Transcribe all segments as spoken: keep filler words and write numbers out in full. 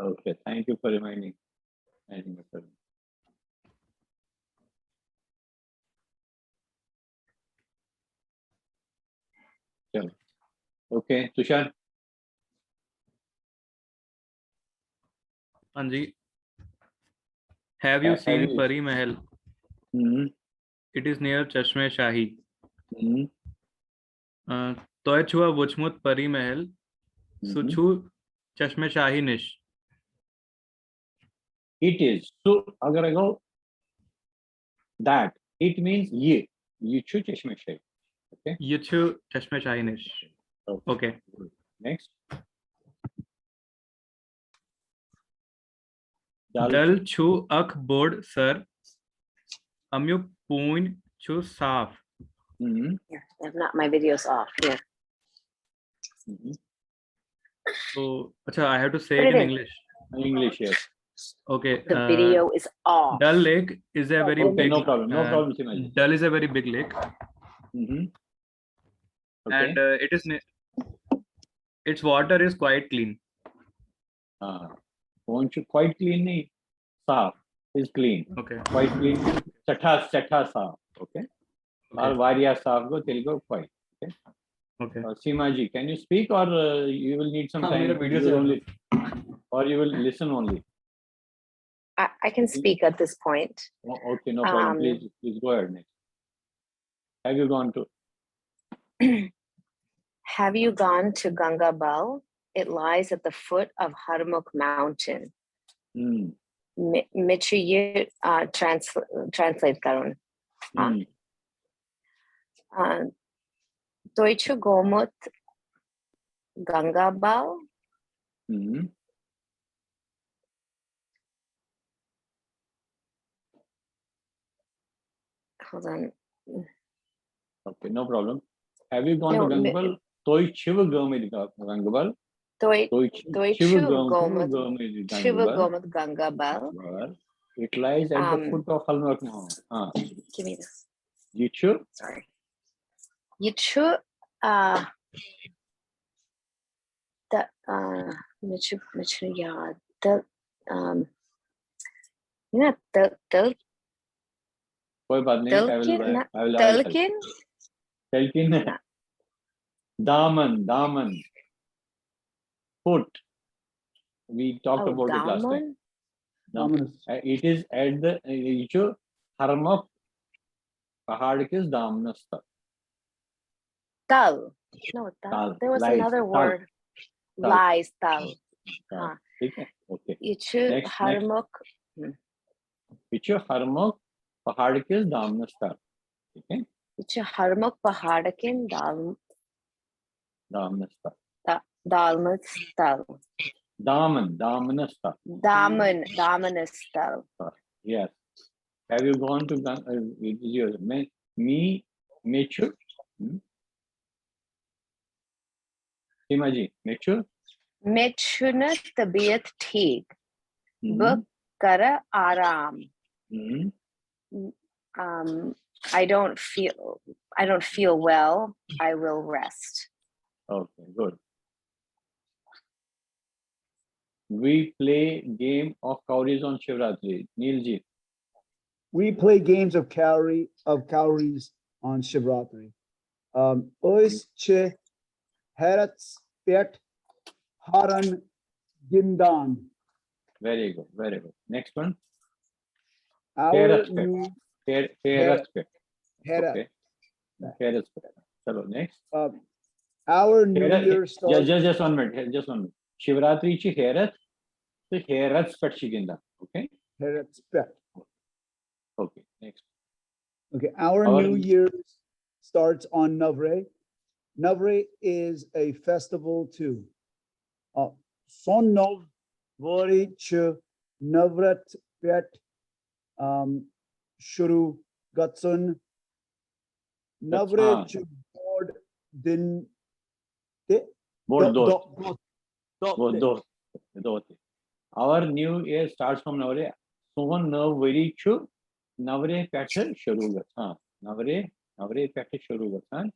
Okay, thank you for reminding. Thank you for चलो, okay, Tushar. हाँ जी। Have you Ha- have seen you- Pari Mahal? Hmm, It is near Chashme Shahi. Hmm, Uh, تۄہہِ چھُوا وُچھمُت پری محل؟ سُہ हम्म। چھُ چشمے شاہی نِش۔ It is. So, अगर I go that, it means ये, ये چھُ چشمے شاہی। Okay, یہِ چھُ چشمے شاہی نِش۔ Okay. next. ڈل ڈل چھُ اکھ بوٚڑ سر۔ امیُک پوٗنۍ چھُ صاف۔ ہم، Not my video's off here. Hum. So, اچھا، I have to say Put it it in in. English. English, yes. Okay. The uh, video is off. Dal Lake is a very Okay, big. No problem, no uh, problem, Sima ji. Dal is a very big lake, Mhm. Okay. and uh, it is ne- its water is quite clean. हाँ, कौन छु quite clean नहीं, साफ, is clean, Okay. quite clean, سٮ۪ٹھاہ سٮ۪ٹھاہ صاف۔ Okay, और Okay. واریاہ صاف گوٚو، تیٚلہِ گوٚو quite। Okay. Uh, Seema ji, can you speak, or uh, you will need some हाँ, time? मेरा video You will चल only, or you will listen only. I, I can speak at this point. Oh, okay, no problem. Um, Please, please go ahead next. Have you gone to? Have you gone to Gangabal? It lies at the foot of Harmukh Mountain. Hmm. Mi- Michiyu, uh, trans- translate karun. Hmm. Uh, Toichu Gomut Gangabal. Hmm. Hold on. Okay, no problem. Have you gone No, to mi- Gangabal? Tui chiva gomid Gangabal. Toi Tui Toi chiva Chu gomid Gomut gomid Chiva Gangabal. Gomut Gangabal. Well, it lies at the Um, foot of Halmak Mountain. Ah, Give me this. Yichu? Sorry. Yichu uh the uh Michu Michu yeah the um yeah the the कोई बात नहीं, I will, Telkin, write- na- I will, I will help. Telkin. Telkin. Na- Daman, Daman. Foot. We talked Oh, about it last time. Daman. Daman. Uh, it is at the uh, Yichu Harmukh पहाड़ के दामनस्थ। Tal. No, tal. Tal, There was lies, another tal, word. Tal. Lies tal. हाँ, हाँ. ठीक है, okay. Yichu Next, next. Harmukh. Yichu Harmukh पहाड़ के दामनस्थ। ठीक है, Yichu Harmukh Pahadakin Dal दामनस्थ। Dalmat Tal. दामन, दामनस्थ। Daman Damanastal. Yes. Have you gone to Gan- uh, it is your me me Mechu? Hmm? Seema ji, Mechu? Mechuna Tabiat Teague. Hmm. Bukara Aram. Hmm. Um, I don't feel I don't feel well. I will rest. Okay, good. We play game of cowries on Shivratri. Neil ji. We play games of cowrie of cowries on Shivratri. Um, Ois che herats pet haran gindan. Very good, very good. Next one. Our Herats pet. new Her- Herats pet. herat. Okay. Herats pet. Chalo, next. Uh, our New Herat- Year Just, starts just, just one minute. Just one minute. Shivratri chi Herats. So Herats pet chi gindan. Okay. Herats pet. Okay. Next. Okay, our Our- New Year starts on Navre. Navre is a festival too. Uh, Son Nov Vori Chu Navrat Pet um, Shuru Gatsun Navre Gatsan. Chu Bord Din De Bord Do- Dot. Do- Do- Do- Bord Dot. Dot. Our new year starts from Navre. Sohon Nav Vori Chu Navre Pet Shuru Gatsan. Navre, Navre Pet Shuru Gatsan.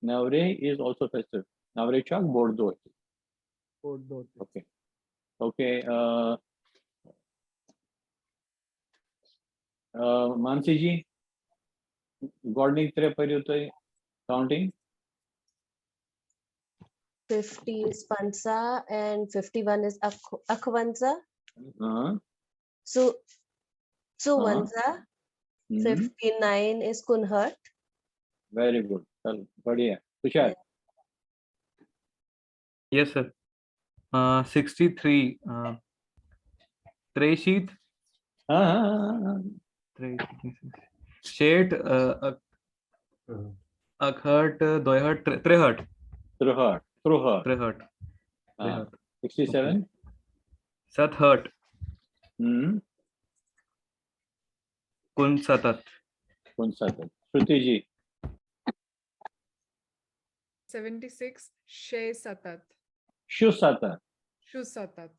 Navre is also festive. Navre Chak Bord Dot. Bord Dot. Okay. Okay, uh, uh, Mansi ji, گۄڈٕنِکۍ ترٛےٚ پٔرِو تُہۍ counting. Fifty is پنٛژاہ and fifty-one is اکھ اکوَنزاہ. Uh, So, so Uh-huh. ونزاہ. hmm, Fifty-nine is کُنہٲٹھ. Very good. چلو، بڑھیا. تُشار. Yes, sir. Uh, sixty-three. Uh, ترٛیٚیہِ شیٖتھ. ہاں، ہاں، ہاں، ہاں. ترٛیٚیہِ شیٖتھ. شیٹھ. Uh, اکھ اکھ ہٲٹھ، دۄیہِ ہٲٹھ، ترٛےٚ، ترٛےٚ ہٲٹھ. ترٛہٲٹھ، ترٛہٲٹھ. ترٛےٚ ہٲٹھ. ہاں، sixty seven. ستھ ہٲٹھ. Hmm. کُنسَتتھ. کُنسَتتھ. شرُتی جی. Seventy six, شیٚیہِ سَتَتھ. شُسَتتھ. شُسَتَتھ.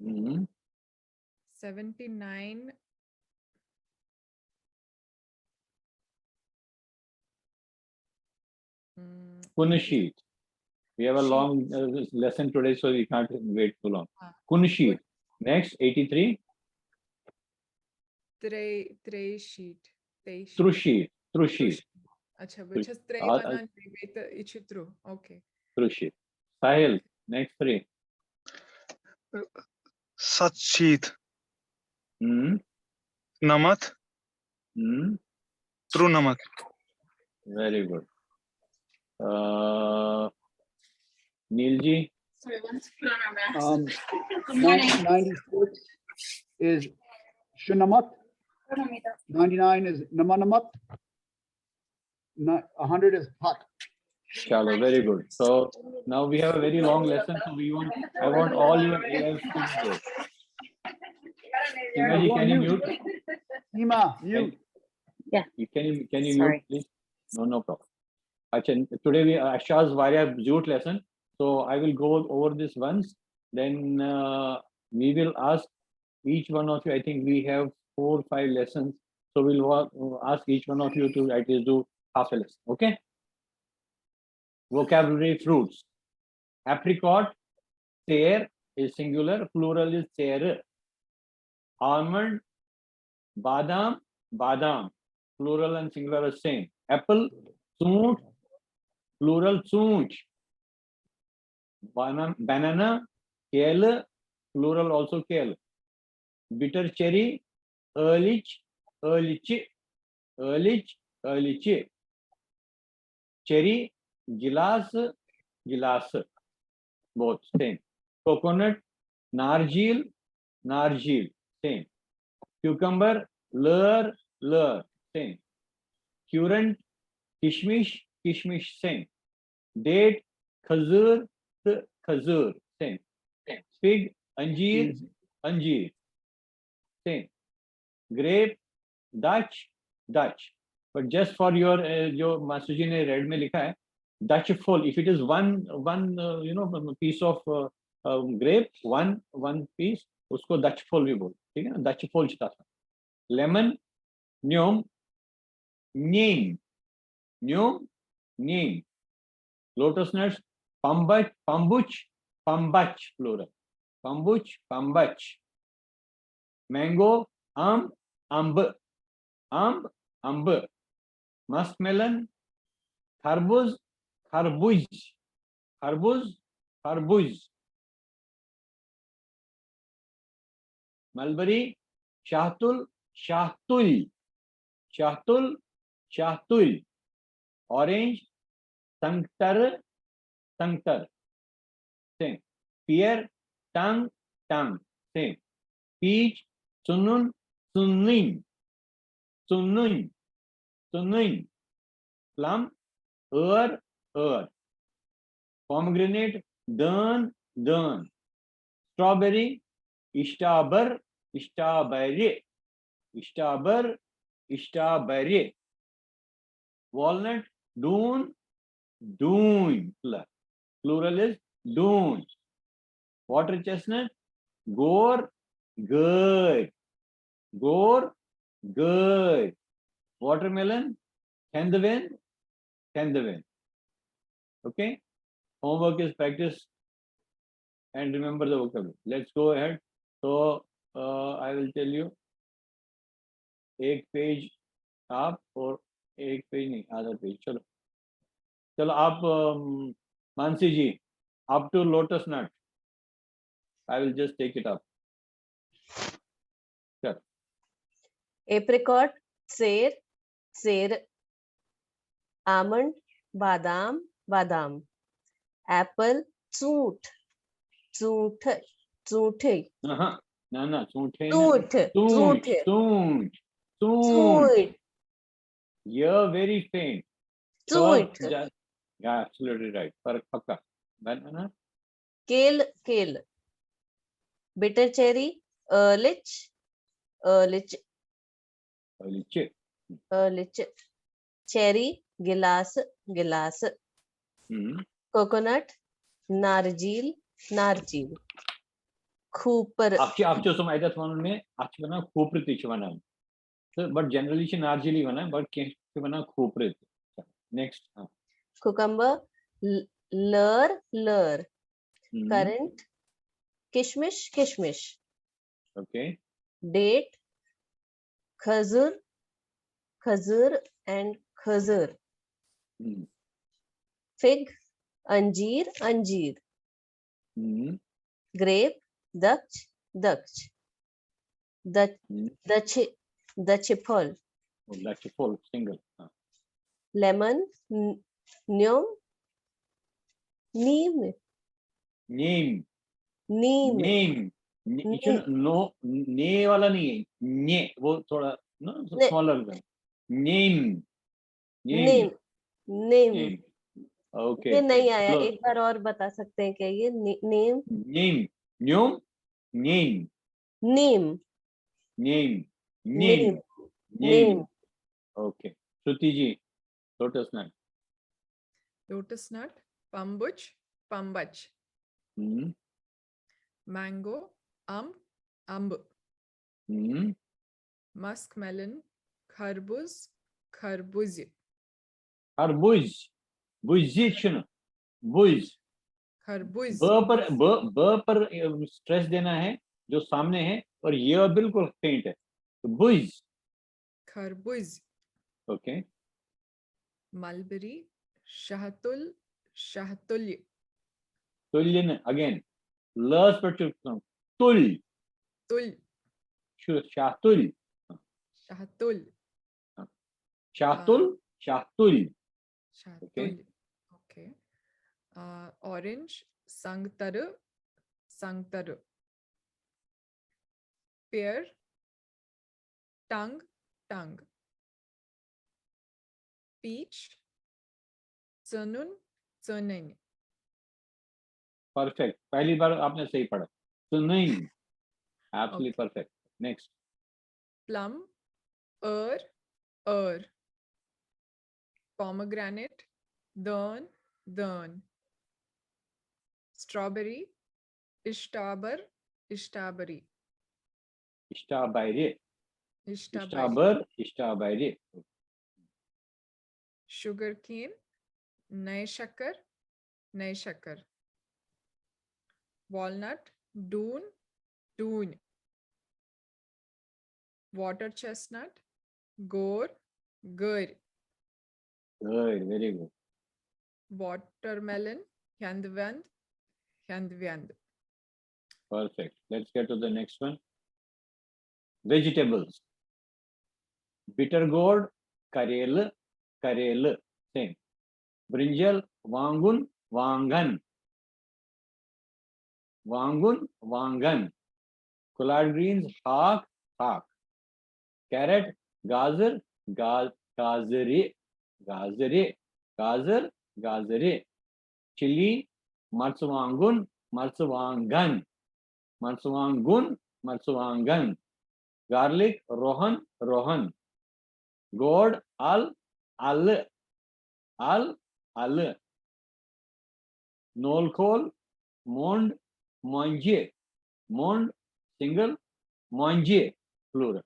Hmm. Seventy nine. Mm, کُنشیٖتھ. We have a شیٖتھ. long uh, lesson today, so we can't wait too long. ہاں. کُنشیٖتھ. Next, eighty three. ترٛے ترٛے شیٖتھ. ترٛے شیٖتھ. تُرٛشیٖتھ. تُرٛشیٖتھ. اچھا، بہٕ چھَس ترٛے آ، آ. وَنان بیٚیہِ تہٕ یہِ چھُ ترٛوٚ. Okay. تُرٛشیٖتھ. ساحل, next three. ستھ شیٖتھ. Hmm. نَمَتھ. Hmm. ترُنَمَتھ. Very good. Uh, Neil ji. Um, nine- ninety-six is شُنَمَتھ. Ninety-nine is نَمَنَمَتھ. Ni- a hundred is ہَتھ. Chalo, very good. So now we have a very long lesson, so we want, I want all your ears to be there. Seema ji, can you mute? Seema, you. You- Can you, can you Sorry. mute, please? No, no problem. Acha, today we, uh, Asha's واریاہ زیوٗٹھ lesson. So I will go over this once. Then uh, we will ask each one of you. I think we have four, five lessons. So we'll wa- ask each one of you to at least do half a lesson. Okay? Vocabulary: fruits. Apricot, ژیر is singular, plural is ژیرٕ. Almond, بادام, بادام, plural and singular are same. Apple, ژوٗنٛٹھ, plural ژوٗنٛٹھۍ. Bana- banana, کیلہٕ, plural also کیلہٕ. Bitter cherry, ٲلِچ, ٲلِچہِ, ٲلِچ, ٲلِچہِ. Cherry, گِلاسہٕ, گِلاسہٕ. Both same. Coconut, نارجیٖل, نارجیٖل, same. Cucumber, لٲر, لٲر, same. Currant, کِشمِش, کِشمِش, same. Date, کھٔزٕر تہٕ کھٔزٕر, same. Fig, انجیٖر, انجیٖر, same. Grape, دَچھ, دَچھ. But just for your, uh, جو ماسٹر جی نے ریڈ میں لکھا ہے, دَچھِ پھوٚل, if it is one, one, uh, you know, piece of uh, uh, grape, one, one piece, اس کو دَچھِ پھوٚل بھی بولتے, ٹھیک ہے نا, دَچھِ پھوٚل چھِ تَتھ وَنان. Lemon, نیوٚم, نیوٚم, نیوٚم, نیوٚم. Lotus nuts, پمبچ, پمبُچ, پمبچ, plural. پمبُچ, پمبچ. Mango, امب, امبہٕ, امب, امبہٕ. Muskmelon, خربُز, خربُز, خربُز, خربُز. Mulberry, شاہتُل, شاہتُلۍ, شاہتُل, شاہتُلۍ. Orange, سنگتر, سنگتر, same. Pear, ٹنگ, ٹنگ, same. Peach, ژٕنُن, ژٕنٕنۍ, ژٕنٕنۍ, ژٕنٕنۍ. Plum, ٲر, ٲر. Pomegranate, دٲن, دٲن. Strawberry, اشٹابر, اشٹابرِ, اشٹابر, اشٹابرِ. Walnut, ڈوٗن, ڈوٗنۍ, plural is ڈوٗنۍ. Water chestnut, گور, گٲرۍ, گور, گٲرۍ. Watermelon, کھٮ۪نٛدٕ وٮ۪نٛد, کھٮ۪نٛدٕ وٮ۪نٛد. Okay? Homework is practice. and remember the vocabulary. Let's go ahead. So uh, I will tell you, एक पेज आप और एक पेज नहीं, आधा पेज. चलो, चलो आप, um, Mansi ji, up to lotus nut. I will just take it up. चलो. Apricot, सेर, सेर. Almond, बादाम, बादाम. Apple, ژوٗنٛٹھ, ژوٗنٛٹھ, ژوٗنٛٹھٕے. Uh-huh. No, no, ژوٗنٛٹھٕے نہٕ. ژوٗنٛٹھ, ژوٗنٛٹھ, ژوٗنٛٹھ, ژوٗنٛٹھ, ژوٗنٛٹھ. ژوٗنٛٹھ, You're very faint. ژوٗنٛٹھ. Yeah, absolutely right. فرق پکا. Banana. کیلہٕ, کیلہٕ. Bitter cherry, ٲلٕچ, ٲلٕچ, ٲلٕچ. ٲلٕچ. Cherry, گِلاسہٕ, گِلاسہٕ. ہم. Coconut, نارجیٖل, نارجیٖل. کھوٗپرٕ. اکھ چھُ، اکھ چھُ اوسُم اتٮ۪تھ ونُن مےٚ، اتھ چھِ ونان کھوٗپرٕ تہِ چھِ ونان. تہٕ but generally چھِ نارجیٖلٕے ونان، but کینٛہہ چھِ ونان کھوٗپرٕ تہِ. Next. Cucumber, ل-, لٲر, لٲر. ہم. Currant, کشمش, کشمش. Okay. Date, کھٔزٕر, کھٔزٕر and کھٔزٕر. ہم. Fig, انجیٖر, انجیٖر. ہم. Grape, دٔچھ, دٔچھ. دٔچھ, ہم. دٔچھِ, دٔچھِ پھوٚل. Oh, that's a full single. ہاں. Lemon, ن-, نیوٚم, نیٖم, Name. نیٖم. Name. نی-، یہِ چھُنہٕ نو، نے والا نہیں ہے. نے، وہ تھوڑا نا نے۔ Smaller than. Name. Name. Name. Name. Okay. یہ نہیں آیا, چلو. ایک بار اور بتا سکتے ہیں کیا یہ ن-, name? Name. Name. Name. Name. Name. Name. Name. Okay. Shruti ji, lotus nut. Lotus nut, pambuch, pambach. Hmm. Mango, am, amb. Hmm. Muskmelon, kharbuz, kharbuz. Kharbuz. Buzzi چھُنہٕ. Buz. Kharbuz. ب پر ب ب پر اسٹریس دینا ہے جو سامنے ہے, اور یہ بالکل فینٹ ہے. تو بز. Kharbuz. Okay. Mulberry, shahatul, shahatulya. تُلِنہٕ اگین لٲس پٮ۪ٹھ چھُ تُل. Tul, چھُ شاہتُل. shahatul. شاہتُل. شاہتُل. Shahatul. Okay. Uh, orange, sangtaru, sangtaru. Pear, tang, tang. Peach, ژٕنُن, ژٕنٕنۍ. परफेक्ट. पहली बार आपने सही पढ़ा. ژٕنٕنۍ. Absolutely perfect. Next. Plum, ٲر, ٲر. Pomegranate, دٲن, دٲن. Strawberry, اِشٹابر, اِشٹابری. Strawberry. اِشٹابری. Strawberry. Strawberry. Sugar cane, نَے شَکر, نَے شَکر. Walnut, ڈوٗنۍ, ڈوٗنۍ. Water chestnut, گور, گٔرۍ. Good. Very good. Watermelon, ہٮ۪نٛد وٮ۪نٛد, ہٮ۪نٛد وٮ۪نٛد. Perfect. Let's get to the next one. Vegetables. Bitter gourd, karela, karela. Same. Brinjal, vangun, vangan. Vangun, vangan. Collard greens, hawk, hawk. Carrot, gazar, ga-, gazari, gazari, gazar, gazari. Chili, marsuvangun, marsuvangan. Marsuvangun, marsuvangan. Garlic, rohan, rohan. Gourd, al, al, al, al. Nolkol, mond, monje. Mond, single, monje, plural.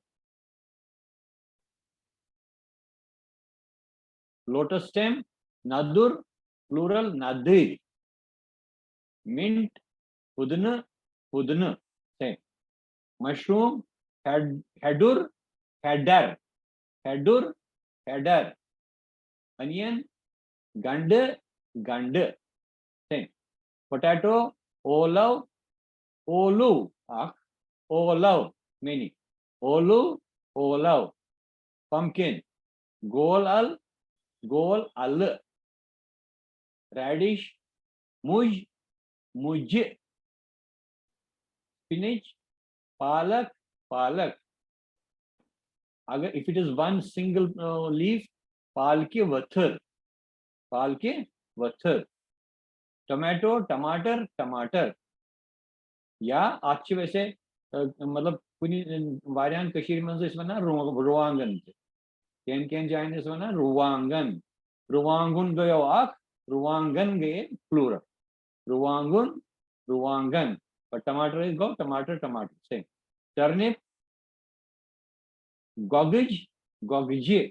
Lotus stem, nadur, plural, nadir. Mint, پُدنہٕ، پُدنہٕ. Same. Mushroom, head, header, header, header, header. Onion, گنڈٕ، گنڈٕ. Same. Potato, اولو، اولو اکھ، اولو، many. اولو، اولو. Pumpkin, گول ال، گول الہٕ. Radish, مُج، مُجہِ. Spinach, پالک، پالک. اگر if it is one single, uh, leaf, پالکہِ ؤتھٕر، پالکہِ ؤتھٕر. Tomato, ٹماٹر، ٹماٹر. یا اتھ چھِ ویسے، uh, مطلب کُنہِ، uh, واریاہن کٔشیٖرِ منٛز ٲسۍ ونان رُو-، رُوانٛگن تہِ. کینٛہہ کینٛہہ جاین ٲسۍ ونان رُوانٛگن. رُوانٛگُن گٔیو اکھ، رُوانٛگن گٔیے plural. رُوانٛگُن، رُوانٛگن. But ٹماٹر گوٚو ٹماٹر، ٹماٹر. Same. Turnip, گۄگٕج، گۄگجہِ،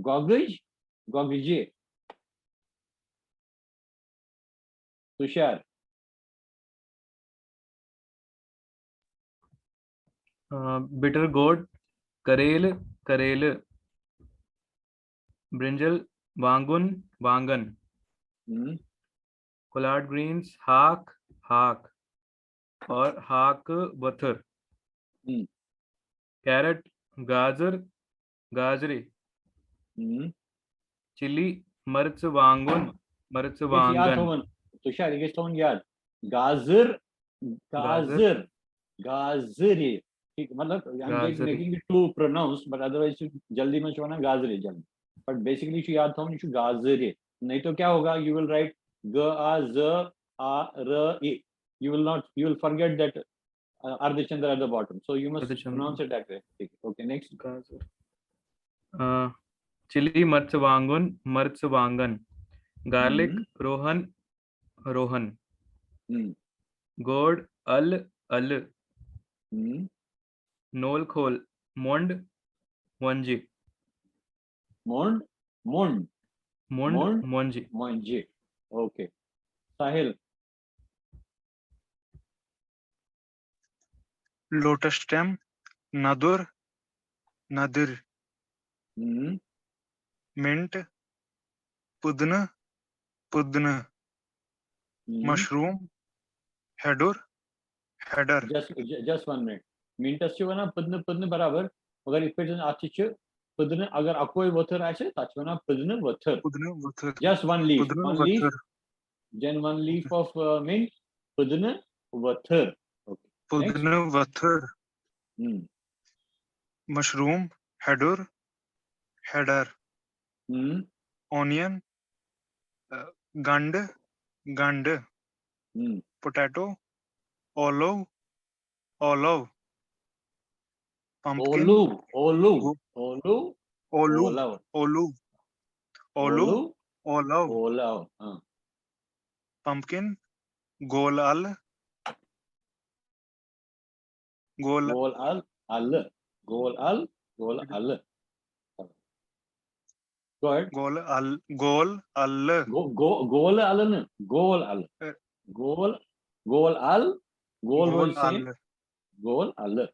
گۄگٕج، گۄگجہِ. تُشار. Uh, bitter gourd, کرٛیلہٕ، کرٛیلہٕ. Brinjal, وانٛگُن، وانٛگن. ہم۔ Collard greens, ہاکھ، ہاکھ. اور ہاکہٕ ؤتھٕر. ہم۔ Carrot, گازٕر، گازرِ. ہم۔ Chilli, مرژٕ وانٛگُن، مرژٕ یہِ گژھِ یاد وانٛگن. تھاوُن، تُشار، یہِ گژھِ تھاوُن یاد. گازٕر، گازٕر۔ گازٕر، گازٕرِ. ٹھیٖک، مطلب، I'm گازٕرِ۔ Making it too pronounced, but otherwise چھُ جلدی منٛز چھُ ونان گازرِ جلدی۔ But basically چھُ یاد تھاوُن، یہِ چھُ گازٕرِ۔ نہیں تو کیا ہوگا، you will write گ آ ز آ ر ای۔ You will not, you will forget that, uh, Ardhachandra at the bottom. So you must Ardhachandra. Pronounce it that way. ٹھیٖک، okay, next. گازٕر۔ آ، chilli, مرژٕ وانٛگُن، مرژٕ وانٛگن۔ Garlic, ہم۔ روہن، روہن۔ ہم۔ Gourd, الہٕ، الہٕ۔ ہم۔ نول کھول، مۄنٛڈ، مۄنٛجہِ۔ مۄنٛڈ، مۄنٛڈ، مۄنٛڈ، مۄنٛڈ۔ مۄنٛجہِ۔ مۄنٛجہِ۔ Okay. ساحل۔ Lotus stem, ندُر، ندٕر۔ ہم۔ Mint, پُدنہٕ، پُدنہٕ۔ ہم۔ Mushroom, ہیڈُر، ہیڈر۔ Just, just one minute. Mintس چھِ ونان پٔدنہٕ، پٔدنہٕ برابر، مگر یِتھ پٲٹھۍ زن اتھ چھِ، چھِ پٔدنہٕ، اگر اکوے ؤتھٕر آسہِ، تتھ چھِ ونان پٔدنہٕ ؤتھٕر۔ پُدنہٕ ؤتھٕر۔ Just one leaf, پُدنہٕ one leaf, ؤتھٕر۔ then one leaf of, uh, mint, پٔدنہٕ ؤتھٕر۔ Okay. Next. پُدنہٕ ؤتھٕر۔ ہم۔ Mushroom, ہیڈُر، ہیڈر۔ ہم۔ Onion, گنڈٕ، گنڈٕ۔ ہم۔ Potato, اولو، اولو۔ Pumpkin, اولو، اولو، گو-، اولو، اولو، اولو۔ اولو، اولو، اولو، اولو۔ اولو۔ ہاں۔ Pumpkin, گول الہٕ، گول، گول ال، الہٕ، گول ال، گول الہٕ۔ Go ahead. گول ال، گول الہٕ۔ گو-، گو-، گول الہٕ نہٕ، گول الہٕ۔ اے۔ گول، گول ال، گول گول روزِ same۔ الہٕ۔ گول الہٕ۔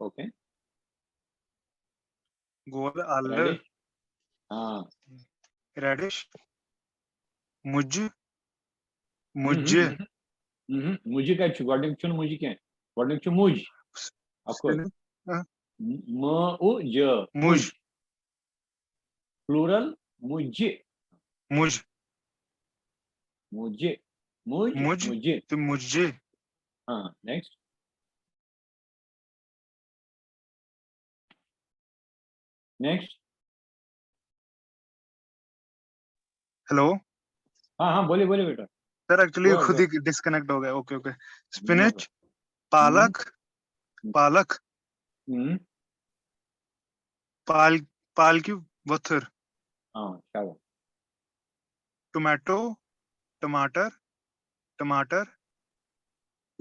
Okay. گول الہٕ۔ Radish. ہاں۔ Radish. مُجہِ۔ مُجہِ۔ مُہم۔ مُجہِ کَتہِ چھُ؟ گۄڈٕنیُک چھُنہٕ مُجہِ کینٛہہ۔ گۄڈٕنیُک چھُ مُج۔ Of course۔ آ۔ م-، م-، اُ، ج۔ مُج۔ Plural، مُجہِ۔ مُج۔ مُجہِ۔ مُج، مُج۔ مُجہِ۔ تہٕ مُجہِ۔ ہاں، next۔ Next۔ Hello. ہاں، ہاں، بولیے، بولیے بیٹا۔ Sir, actually Go ahead, خود go ہی disconnect ہو گیا۔ Okay, okay. Spinach, پالک، ہم۔ پالک، ہم۔ پال-، پالکہِ ؤتھٕر۔ ہاں، شاباش۔ Tomato, ٹماٹر، ٹماٹر۔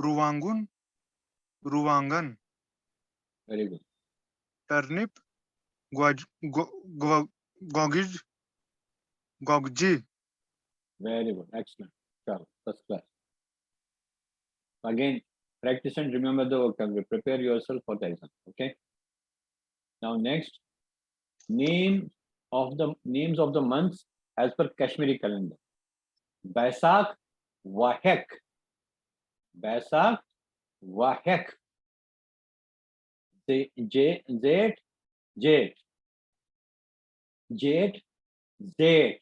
رُوانٛگُن، رُوانٛگن۔ Very good۔ Turnip, گۄج-، گۄ-، گۄ-، گۄگٕج، گۄگجہِ۔ Very good۔ Excellent۔ چلو، first class۔ Again, practice and remember the vocabulary. Prepare yourself for the exam. Okay. Now next, name of the names of the months as per Kashmiri calendar. Baisakh, Wahek. Baisakh, Wahek. Ze- Je- Zet, Jet. Jet, Zet.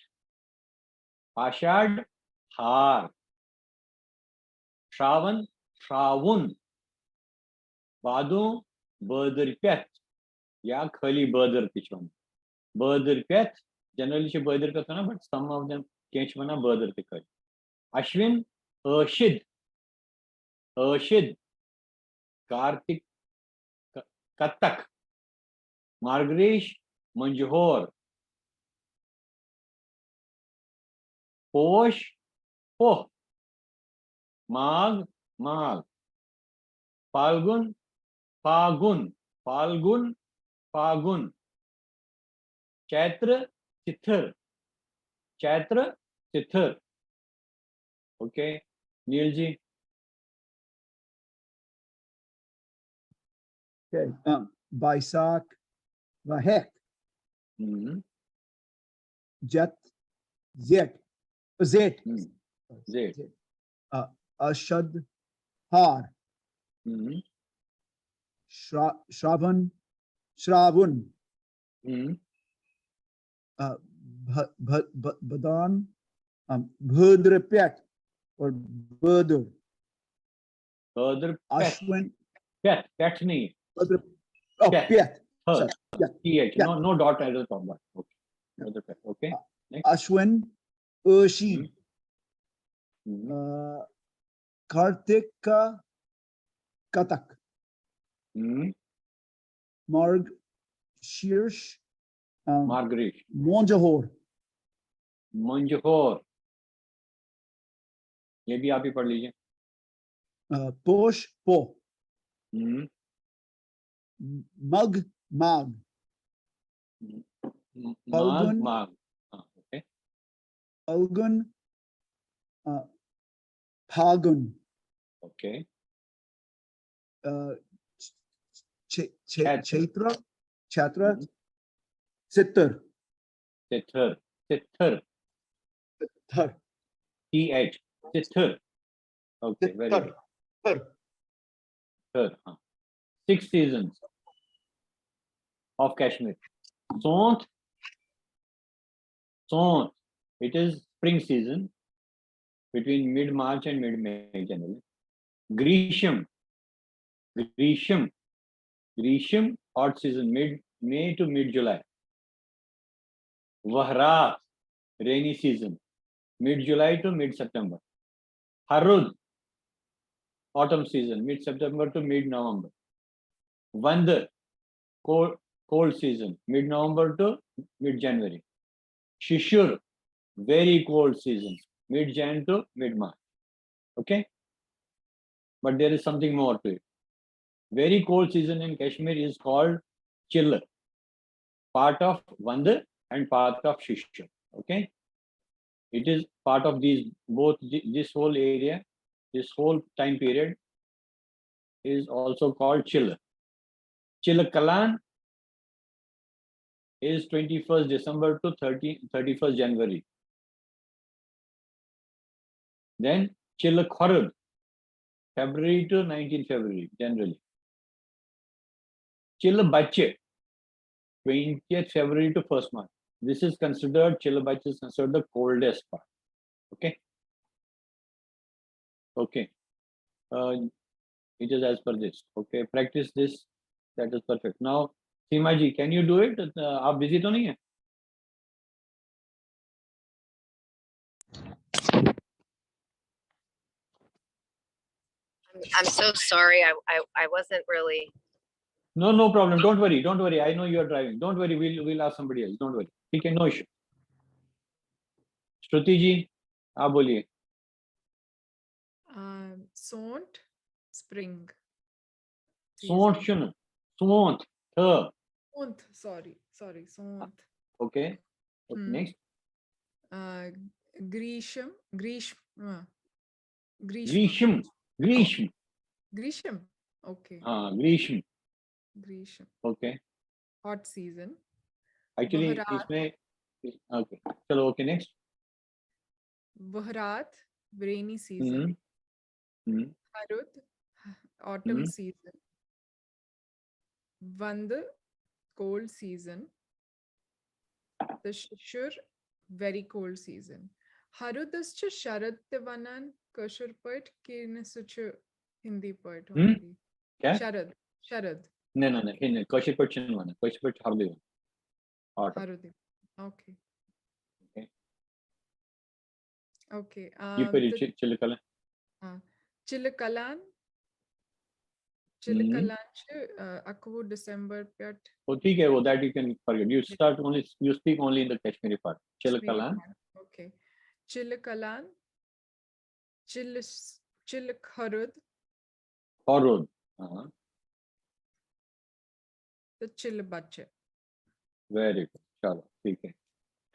Ashad, Har. Shravan, Shravun. Badun, Badarpet. یا خٲلی بٲدر تہِ چھِ وَنان. بٲدر پٮ۪تھ، generally چھِ بٲدر پٮ۪تھ وَنان, but some of them, کینٛہہ چھِ وَنان بٲدر تہِ خٲلی. اشوِن، ٲشِد، ٲشِد. کارتِک، ک- کتک. مارگریش، مٔنٛجہِ ہور. پوش، پوہ. ماگ، ماگ. پالگُن، پاگُن. پالگُن، پاگُن. چیتر، چتھر. چیتر، Chattar. Okay, Nile G. Okay. Um, Baisakh, Wahek, Hum, Jet, Zet, Zet, Hum, زیٹ. Uh, Ashad, Har, Hum, Shra, Shravan, Shravun, Hum. uh, Bha, Bha, Bha, Badan, um, Bhadra Pet, or Bhadur, بٲدر پٮ۪تھ. Ashwin, پٮ۪تھ، پٮ۪ٹھ نہیں. Bhadra, oh, Pet. Pet, Third. sorry, yeah, T H. Yeah. No, no dot at the top. Okay. بٲدر پٮ۪تھ. Okay. Ashwin, Oshi, ہم، uh, Kartika, Katak, ہم. Marg, Shirsh, um, مارگریش. Monjahor, مٔنٛجہِ ہور. یہ بھی آپ ہی پڑھ لیجیے. uh, Posh, Po, ہم. Mag, Mag, م- ماگ، پالگُن. ماگ. ہاں, okay. Algun, uh, Pagun, Okay. uh, Ch- Ch- Chatra. Chatra, Chatra, Mhm. Sittar, Sithar. Sithar. Thar, T H. Sithar. Okay, very Thar, good. Thar. Thar, huh. Six seasons of Kashmir. Sont. Sont. It is spring season between mid March and mid May generally. Grisham. Grisham. Grisham, hot season, mid May to mid July. Vahrat, rainy season, mid July to mid September. Harud, autumn season, mid September to mid November. Vandar, cold, cold season, mid November to mid January. Shishur, very cold season, mid Jan to mid March. Okay? But there is something more to it. Very cold season in Kashmir is called Chil, part of Vandar and part of Shishur. Okay? It is part of these both, thi- this whole area, this whole time period is also called Chil. Chil Kalan is twenty-first December to thirty, thirty-first January. Then Chil Khorud, February to nineteenth February, generally. Chil Bache, twentieth February to first March. This is considered, Chil Bache is considered the coldest part. Okay? Okay. Uh, it is as per this. Okay, practice this. That is perfect. Now, Seema ji, can you do it? Uh, आप busy तो नहीं है? I'm, I'm so sorry. I, I, I wasn't really. No, no problem. Don't worry. Don't worry. I know you are driving. Don't worry. We'll, we'll ask somebody else. Don't worry. ठीक है, no issue. श्रुति जी, आप बोलिए. Um, Sont, spring. Sont Season. چھُنہٕ. Sont. Th. Sont, sorry, sorry, Sont. Okay. Okay, Hmm. Next. Uh, Grisham, Grish, uh, Grishma. Grisham. گریشم. Grisham. Okay. ہاں، گریشم. Grisham. Okay. Hot season. Actually بہرحال. اس میں okay, چلو، okay, next. Vahrat, rainy season. Harud, autumn Hmm. season. Vand, cold season. تہٕ شُشُر, very cold season. ہرُدس چھِ شرد تہِ ونان کٲشِر پٲٹھۍ کِنہٕ سُہ چھُ ہِندی پٲٹھۍ Hmm? already؟ کیٛاہ؟ شرد، شرد. نہ نہ نہ، ہے نہ، کٲشِر پٲٹھۍ چھِنہٕ ونان، کٲشِر پٲٹھۍ چھِ ہردٕے ونان. Autumn. ہرُد. Okay. Okay. Okay. یہِ آ، پٔرِو تہٕ چِ- چِلہٕ کلان. آ، چِلہٕ کلان. چِلہٕ Hmm. کلان چھِ آ، اَکوُہ دسمبر پٮ۪ٹھ. Oh, ٹھیٖک ہے، وہ that you can forget. You start only, you speak only in the Kashmiri part. چِلہٕ کلان. Okay. چِلہٕ کلان. چِلہٕ س- چِلہٕ کھرُد ہرُد. ہاں. تہٕ چِلہٕ بچہِ. ویری گڈ، چلو، ٹھیٖک ہے.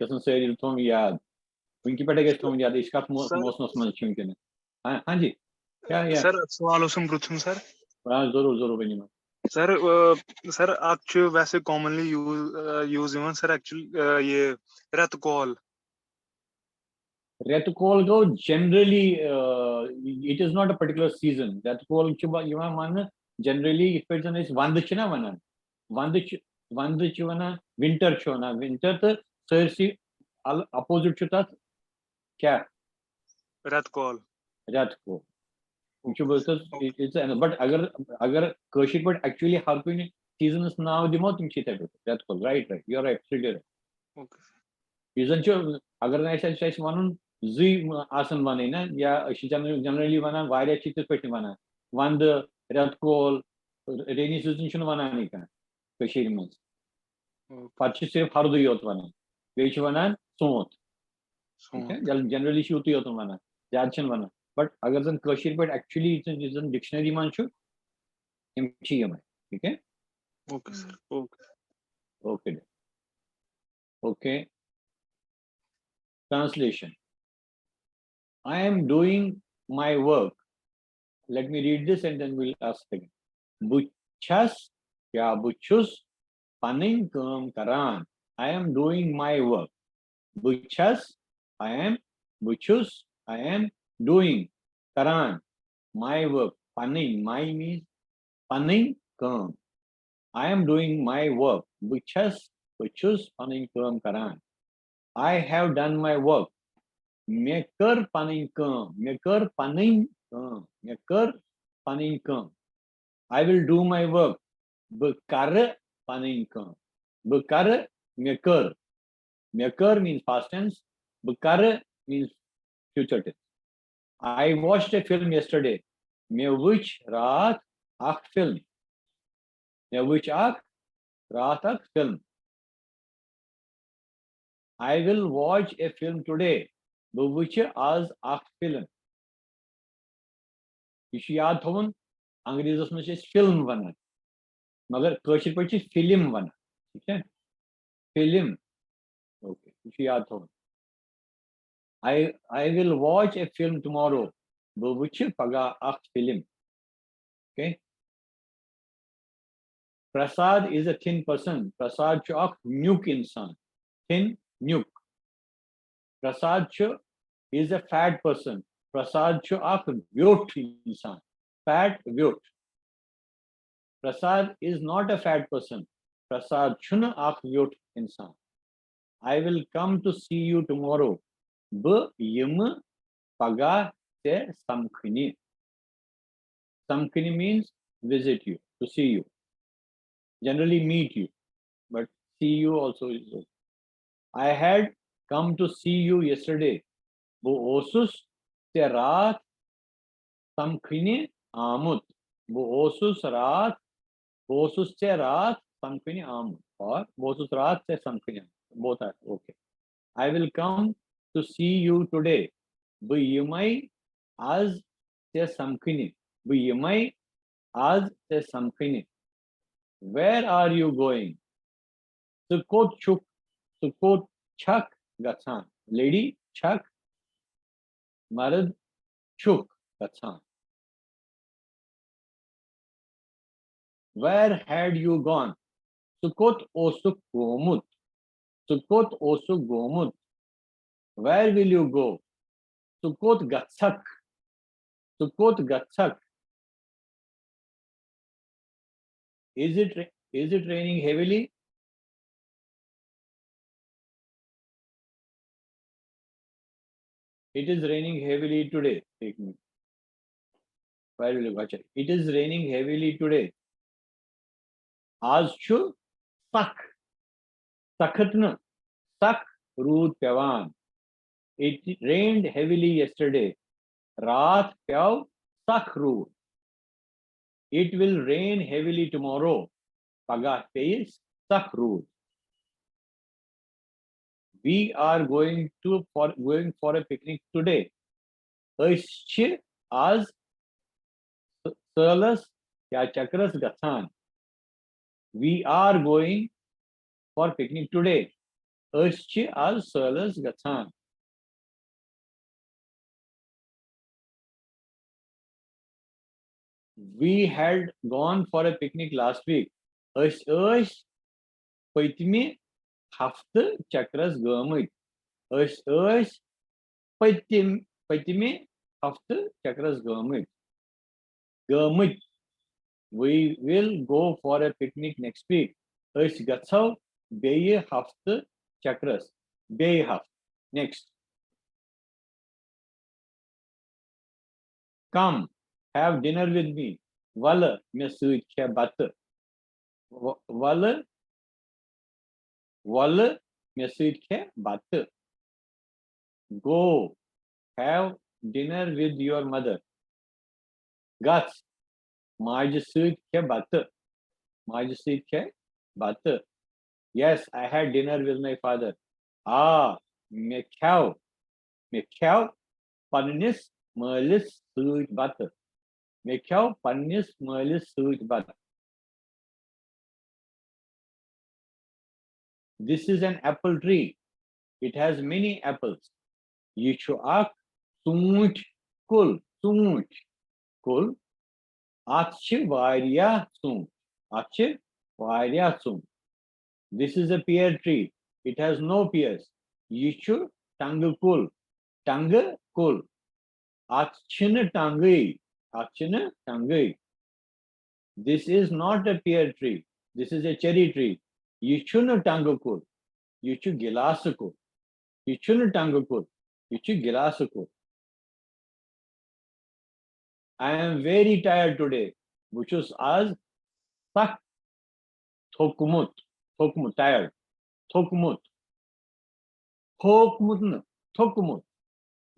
گژھن سٲری تھاوُن یاد. وٕنکہِ پٮ۪ٹھے گژھِ تھاوُن یاد، أسۍ کتھ مو- سر۔ موسمس منٛز چھِ وٕنکیٚنس. ہاں، ہاں جی. کیٛاہ، یہِ؟ سر، اکھ سوال اوسُم پرٛژھُن سر۔ آ، ضروٗر، ضروٗر، ؤنِو مےٚ۔ سر، آ، سر، اکھ چھُ ویسے commonly use، آ، use یِوان سر، actually، آ، یہِ رٮ۪تہٕ کول۔ رٮ۪تہٕ کول گوٚو generally, it is not a particular season. رٮ۪تہٕ کول چھُ وَ- یِوان وَننہٕ generally یِتھ پٲٹھۍ زَن أسۍ وَندٕ چھِنہ وَنان، وَندٕ چھِ، وَندٕ چھِ وَنان، winter چھِ وَنان، winter تہٕ سٲرسٕے ال- opposite چھُ تَتھ کیٛاہ؟ رٮ۪تہٕ کول۔ رٮ۪تہٕ کول۔ یہِ چھُ بہٕ چھُس، it's a- but اگر، اگر کٲشِر پٲٹھۍ actually ہر کُنہِ سیٖزنَس ناو دِمو، تِم چھِ یِتھَے پٲٹھۍ رٮ۪تہٕ کول، right, right, you are absolutely right. Okay. یُس زَن چھُ، اگر نہٕ اَسہِ، اَسہِ، اَسہِ وَنُن زٕے آسَن وَنٕنۍ نا، یا أسۍ چھِ جنرلی، جنرلی وَنان واریاہ چھِ تِتھ پٲٹھۍ تہِ وَنان، وَندٕ، رٮ۪تہٕ کول، rainy season چھُنہٕ وَنانٕے کانٛہہ کٔشیٖرِ منٛز۔ Okay. پَتہٕ چھِ صرف ہردٕے یوت وَنان، بیٚیہِ چھِ وَنان سونٛت۔ ٹھیٖک ہے؟ سونٛت۔ جن- جنرلی چھِ یُتُے یوت وَنان، زیادٕ چھِنہٕ وَنان۔ But اگر زَن کٲشِر پٲٹھۍ actually یُس زَن ڈکشنری منٛز چھُ، تِم چھِ یِمَے، ٹھیٖک ہے؟ Okay sir, okay۔ Okay. Okay. Translation. I am doing my work. Let me read this and then we'll ask again. بہٕ چھَس، یا بہٕ چھُس پنٕنۍ کٲم کران۔ I am doing my work. بہٕ چھَس، I am، بہٕ چھُس، I am doing، کران، my work، پنٕنۍ، my means پنٕنۍ کٲم۔ I am doing my work. بہٕ چھَس، بہٕ چھُس پنٕنۍ کٲم کران۔ I have done my work. مےٚ کٔر پنٕنۍ کٲم، مےٚ کٔر پنٕنۍ کٲم، مےٚ کٔر پنٕنۍ کٲم۔ I will do my work. بہٕ کرٕ پنٕنۍ کٲم۔ بہٕ کرٕ، مےٚ کٔر۔ مےٚ کٔر means past tense. بہٕ کرٕ means future tense. I watched a film yesterday. مےٚ وٕچھ راتھ اکھ فلم۔ مےٚ وٕچھ اکھ، راتھ اکھ film. I will watch a film today. بہٕ وٕچھِ آز اکھ فلم۔ یہِ چھُ یاد تھاوُن، انگریزس منٛز چھِ أسۍ فلم ونان، مگر کٲشِر پٲٹھۍ چھِ فلم ونان، ٹھیٖک چھا؟ فلم۔ Okay، یہِ چھُ یاد تھاوُن۔ I, I will watch a film tomorrow. بہٕ وٕچھِ پگاہ اکھ film. Okay. Prasad is a thin person. Prasad چھُ اکھ نیُک انسان۔ Thin، نیُک۔ پرساد چھُ، is a fat person. Prasad چھُ اکھ ویوٚٹھ انسان۔ Fat، ویوٚٹھ۔ Prasad is not a fat person. Prasad چھُنہٕ اکھ ویوٚٹھ انسان۔ I will come to see you tomorrow. بہٕ یِمہٕ پگاہ ژےٚ سمکھنہِ۔ سمکھنہِ means visit you, to see you. Generally meet you, but see you also is okay. I had come to see you yesterday. بہٕ اوسُس ژےٚ راتھ سمکھنہِ آمُت۔ بہٕ اوسُس راتھ، بہٕ اوسُس ژےٚ راتھ سمکھنہِ آمُت۔ Or بہٕ اوسُس راتھ ژےٚ سمکھنہِ آمُت۔ Both are okay. I will come to see you today. بہٕ یِمَے آز ژےٚ سمکھنہِ۔ بہٕ یِمَے آز ژےٚ سمکھنہِ۔ Where are you going? ژٕ کوٚت چھُکھ، ژٕ کوٚت چھکھ گژھان؟ Lady، چھکھ، مرد، چھُکھ گژھان۔ Where had you gone? ژٕ کوٚت اوسُکھ گوٚمُت؟ ژٕ کوٚت اوسُکھ گوٚمُت؟ Where will you go? ژٕ کوٚت گژھکھ؟ ژٕ کوٚت گژھکھ؟ Is it is it raining heavily? It is raining heavily today. It is raining heavily today. آز چھُ سخ سخت نہٕ سخ روٗد پیوان. It rained heavily yesterday. راتھ پیوٚو سخ روٗد. It will rain heavily tomorrow. پگاہ پیٚیہِ سخ روٗد. We are going to for going for a picnic today. أسۍ چھِ آز سٲلس یا چکرس گژھان. We are going for picnic today. أسۍ چھِ آز سٲلس گژھان. We had gone for a picnic last week. أسۍ ٲسۍ پٔتمہِ ہفتہٕ چکرس گٲمٕتۍ. أسۍ ٲسۍ پٔتِم پٔتمہِ ہفتہٕ چکرس گٲمٕتۍ. گٲمٕتۍ. We will go for a picnic next week. أسۍ گژھو بیٚیہِ ہفتہٕ چکرس. بیٚیہِ ہفتہٕ. Next. Come, have dinner with me. وَلہٕ مےٚ سۭتۍ کھےٚ بَتہٕ. وَ- وَلہٕ وَلہٕ مےٚ سۭتۍ کھےٚ بَتہٕ. Go, have dinner with your mother. گژھ ماجہِ سۭتۍ کھےٚ بَتہٕ. ماجہِ سۭتۍ کھےٚ بَتہٕ. Yes, I had dinner with my father. آ، مےٚ کھیو مےٚ کھیو پننِس مٲلِس سۭتۍ بَتہٕ. مےٚ کھیو پننِس مٲلِس سۭتۍ بَتہٕ. This is an apple tree. It has many apples. یہِ چھُ اکھ ژوٗنٛٹھۍ کُل. ژوٗنٛٹھۍ کُل. اَتھ چھِ واریاہ ژوٗنٛٹھۍ. اَتھ چھِ واریاہ ژوٗنٛٹھۍ. This is a pear tree. It has no pears. یہِ چھُ ٹنٛگہٕ کُل. ٹنٛگہٕ کُل. اَتھ چھِنہٕ ٹنٛگٕے. اَتھ چھِنہٕ ٹنٛگٕے. This is not a pear tree. This is a cherry tree. یہِ چھُنہٕ ٹنٛگہٕ کُل. یہِ چھُ گِلاسہٕ کُل. یہِ چھُنہٕ ٹنٛگہٕ کُل. یہِ چھُ گِلاسہٕ کُل. I am very tired today. بہٕ چھُس آز سخ تھوٚکمُت. تھوٚکمُت. Tired. تھوٚکمُت. تھوٚکمُت نہٕ. تھوٚکمُت.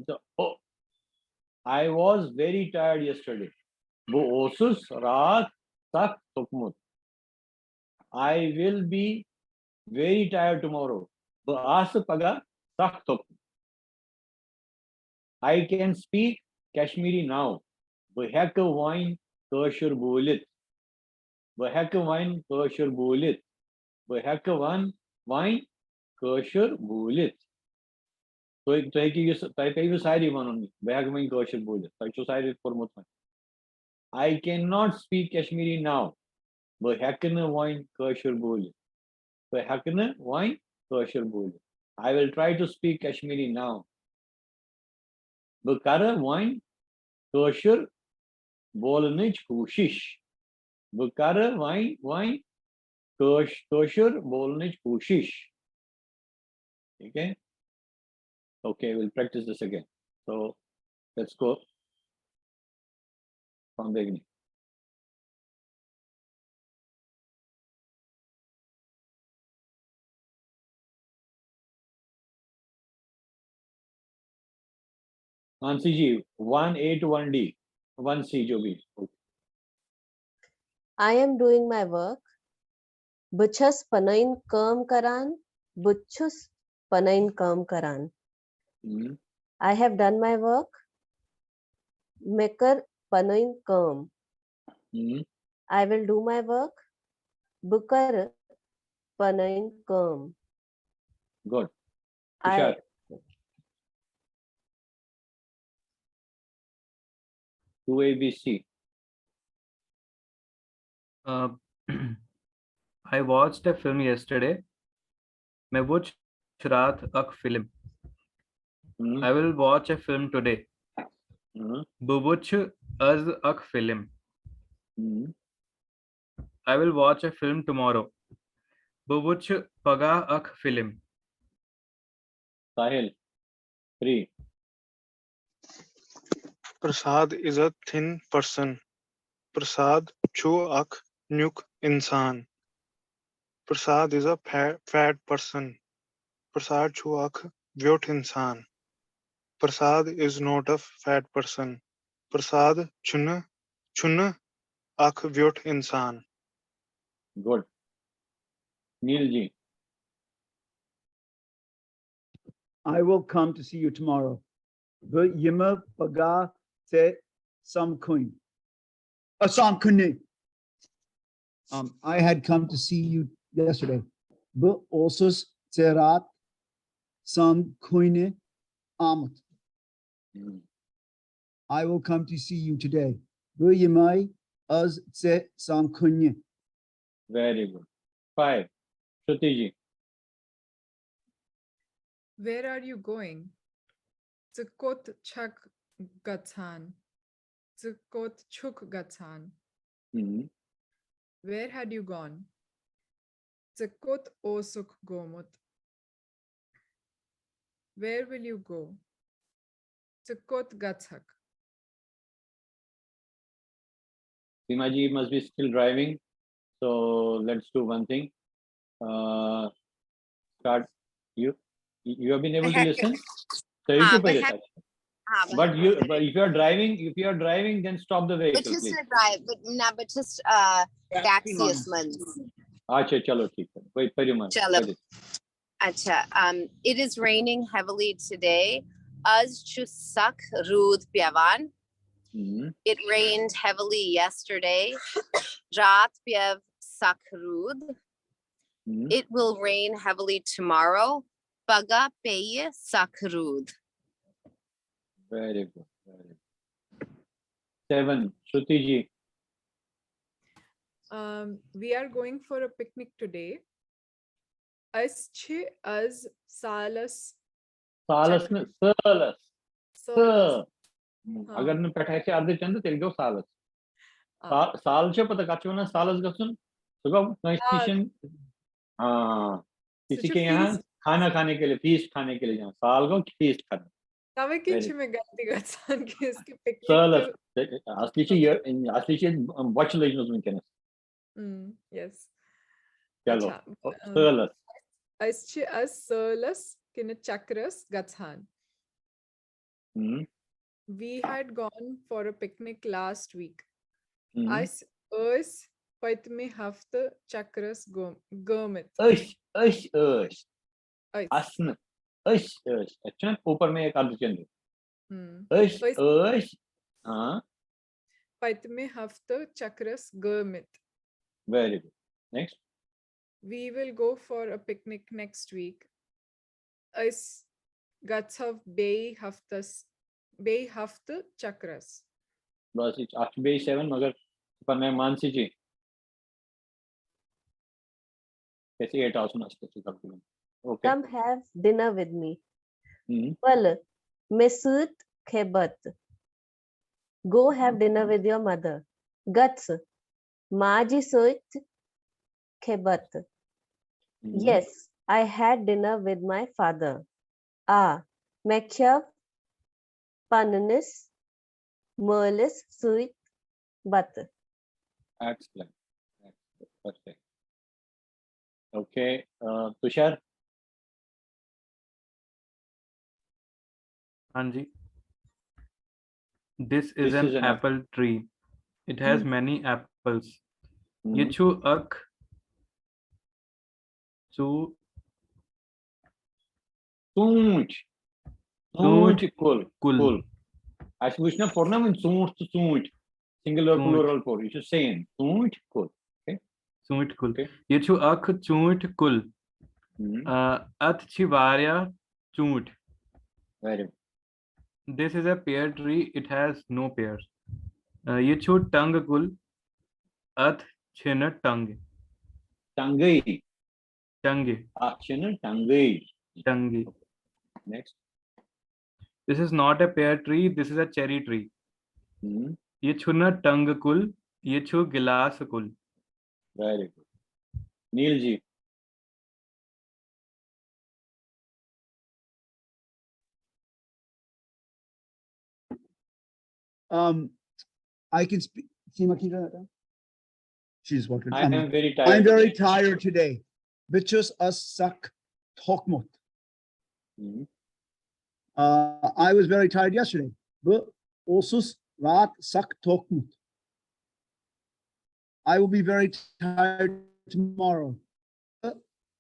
تہٕ او- I was very tired yesterday. بہٕ اوسُس راتھ سخ تھوٚکمُت. I will be very tired tomorrow. بہٕ آسہٕ پگاہ سخ تھوٚکمُت. I can speak Kashmiri now. بہٕ ہٮ۪کہٕ وۄنۍ کٲشُر بوٗلِتھ. بہٕ ہٮ۪کہٕ وۄنۍ کٲشُر بوٗلِتھ. بہٕ ہٮ۪کہٕ وۄنۍ وۄنۍ کٲشُر بوٗلِتھ. تُہۍ تُہۍ ہیٚکِو یہِ تۄہہِ پیٚیِوٕ سارے وَنُن، بہٕ ہٮ۪کہٕ وۄنۍ کٲشُر بوٗلِتھ. تۄہہِ چھُو سارے پوٚرمُت وۄنۍ. I cannot speak Kashmiri now. بہٕ ہٮ۪کہٕ نہٕ وۄنۍ کٲشُر بوٗلِتھ. بہٕ ہٮ۪کہٕ نہٕ وۄنۍ کٲشُر بوٗلِتھ. I will try to speak Kashmiri now. بہٕ کرٕ وۄنۍ کٲشُر بولنٕچ کوٗشِش. بہٕ کرٕ وۄنۍ وۄنۍ کٲش- کٲشُر بولنٕچ کوٗشِش. ٹھیٖک ہے؟ Okay, we'll practice this again. So, let's go from beginning. Mansi ji, one A two one D, one C जो भी. I am doing my work. بہٕ چھَس پنٕنۍ کٲم کران. بہٕ چھُس پنٕنۍ کٲم کران. ہم، I have done my work. مےٚ کٔر پنٕنۍ کٲم. ہم، I will do my work. بہٕ کرٕ پنٕنۍ کٲم. گُڈ. I ہُشار. To A B C. آ، I watched a film yesterday. مےٚ وُچھ راتھ اکھ film. Hmm. I will watch a film today. Hmm. بہٕ وُچھٕ از اکھ film. Hmm. I will watch a film tomorrow. بہٕ وُچھٕ پگاہ اکھ film. Sahil, three. Prasad is a thin person. Prasad چھُ اکھ نیُک انسان۔ Prasad is a fa- fat person. Prasad چھُ اکھ ویوٚٹھ انسان۔ Prasad is not a fat person. Prasad چھُنہٕ چھُنہٕ اکھ ویوٚٹھ انسان۔ Good. Neil ji. I will come to see you tomorrow. بہٕ یِمہٕ پگاہ ژےٚ سمکھٕنۍ۔ Uh, سمکھنہِ۔ Um, I had come to see you yesterday. بہٕ اوسُس ژےٚ راتھ سمکھنہِ آمُت۔ Hmm. I will come to see you today. بہٕ یِمَے از ژےٚ سمکھنہِ۔ Very good. Five. Shruti ji. Where are you going? ژٕ کوٚت چھکھ گژھان؟ ژٕ کوٚت چھُکھ گژھان؟ Hmm. Where had you gone? ژٕ کوٚت اوسُکھ گوٚمُت؟ Where will you go? ژٕ کوٚت گژھکھ؟ Seema ji must be still driving. So let's do one thing. Uh, start. You you have been able to listen? So you हाँ, should pay but have- attention. हाँ, बस But you but if you are driving, if you are driving, then stop the but vehicle, just please. to drive, but ना, but just uh, taxi is months. अच्छा, चलो ठीक है। वही पहले मन। चलो। पहले। अच्छा, um, it is raining heavily today. از چھُ سخ روٗد پیوان۔ Hmm. It rained heavily yesterday. راتھ پیٚو سخ روٗد۔ Hmm. It will rain heavily tomorrow. پگاہ پیٚیہِ سخ روٗد۔ Very good. Very good. Seven. Shruti ji. Um, we are going for a picnic today. أسۍ چھِ از سالس سالس نہٕ، سٲلس۔ سٲلس۔ سٲ۔ ہاں۔ اگر نہٕ پٮ۪ٹھٕ آسہِ اردٕ چندٕ، تیٚلہِ گوٚو سالس۔ آ۔ سا-، سال چھا پتہ کتھ چھِ ونان سالس گژھُن؟ سُہ گوٚو کٲنٛسہِ آ۔ نِش۔ ہاں۔ سُہ کسی چھُ کے یہاں feast۔ کھانا کھانے کے لیے، فیسٹ کھانے کے لیے جانا۔ سال گوٚو فیسٹ کرنا۔ توے کِنۍ Very چھِ مےٚ غلطی گژھان کہِ أسۍ کہِ پکنک سالس۔ اصلی چھِ یہِ، اصلی چھِ بۄچھِ لٔجمٕژ وٕنکیٚنس۔ یس۔ چلو۔ اچھا، سالس۔ أسۍ چھِ از سٲلس کِنہٕ چکرس گژھان۔ ہم۔ We had gone for a picnic last week. ہم۔ أسۍ ٲسۍ پٔتمہِ ہفتہٕ چکرس گوٚم-، گٲمٕتۍ۔ أسۍ، أسۍ ٲسۍ۔ أسۍ۔ اسنہٕ۔ أسۍ ٲسۍ۔ اَتہِ چھُنہ اوپر میں ایک اردٕ چندٕ۔ ہم۔ أسۍ أسۍ۔ ٲسۍ۔ ہاں۔ پٔتمہِ ہفتہٕ چکرس گٲمٕتۍ۔ Very good. Next. We will go for a picnic next week. أسۍ گژھو بیٚیہِ ہفتس، بیٚیہِ ہفتہٕ چکرس۔ بس، یہِ چھُ، اَتھ چھُ بیٚیہِ seven، مگر پننہِ مانسی جی۔ گژھِ eight آسُن اَصلی چھُ غلطی گٔمٕژ۔ Okay. Come have dinner with me. ہم۔ ولہٕ مےٚ سۭتۍ کھےٚ بتہٕ۔ Go have dinner with your mother. گژھ ماجہِ سۭتۍ کھےٚ بتہٕ۔ ہم۔ Yes, I had dinner with my father. آ، مےٚ کھیوٚو پننِس مٲلِس سۭتۍ بتہٕ۔ Excellent. Excellent. Perfect. Okay. Uh, Tushar? ہاں جی۔ This is This an is an apple tree. It has Hmm. many apples. Hmm. یہِ چھُ اکھ ژوٗ-، ژوٗنٛٹھۍ۔ ژوٗنٛٹھۍ ژوٗنٛٹھۍ کُل۔ کُل۔ کُل۔ اَسہِ وٕچھ نہ، پوٚر نہ وۄنۍ ژوٗنٛٹھ تہٕ ژوٗنٛٹھۍ۔ Singular ژوٗنٛٹھۍ۔ plural پوٚر۔ یہِ چھُ same۔ ژوٗنٛٹھۍ کُل۔ ژوٗنٛٹھۍ کُل۔ Okay. یہِ چھُ اکھ ژوٗنٛٹھۍ کُل۔ ہم۔ آ، اتھ چھِ واریاہ ژوٗنٛٹھۍ۔ Very good. This is a pear tree. It has no pears. آ، یہِ چھُ ٹنٛگہٕ کُل۔ اتھ چھِنہٕ ٹنٛگہٕ۔ ٹنٛگٕے۔ ٹنٛگہٕ۔ اَتھ چھِنہٕ ٹنٛگٕے۔ ٹنٛگہٕ۔ Next. This is not a pear tree, this is a cherry tree. Hmm. یہِ چھُنہٕ ٹنٛگہٕ کُل، یہِ چھُ گِلاسہٕ کُل۔ Very good. Neil ji. Um, I can speak. Seema, can you turn that down? She's working. I Um, am very tired. I'm very today. Tired today. Bit just a suck talk mut. Hmm. Uh, I was very tired yesterday. But osus rat suck talk mut. I will be very tired tomorrow.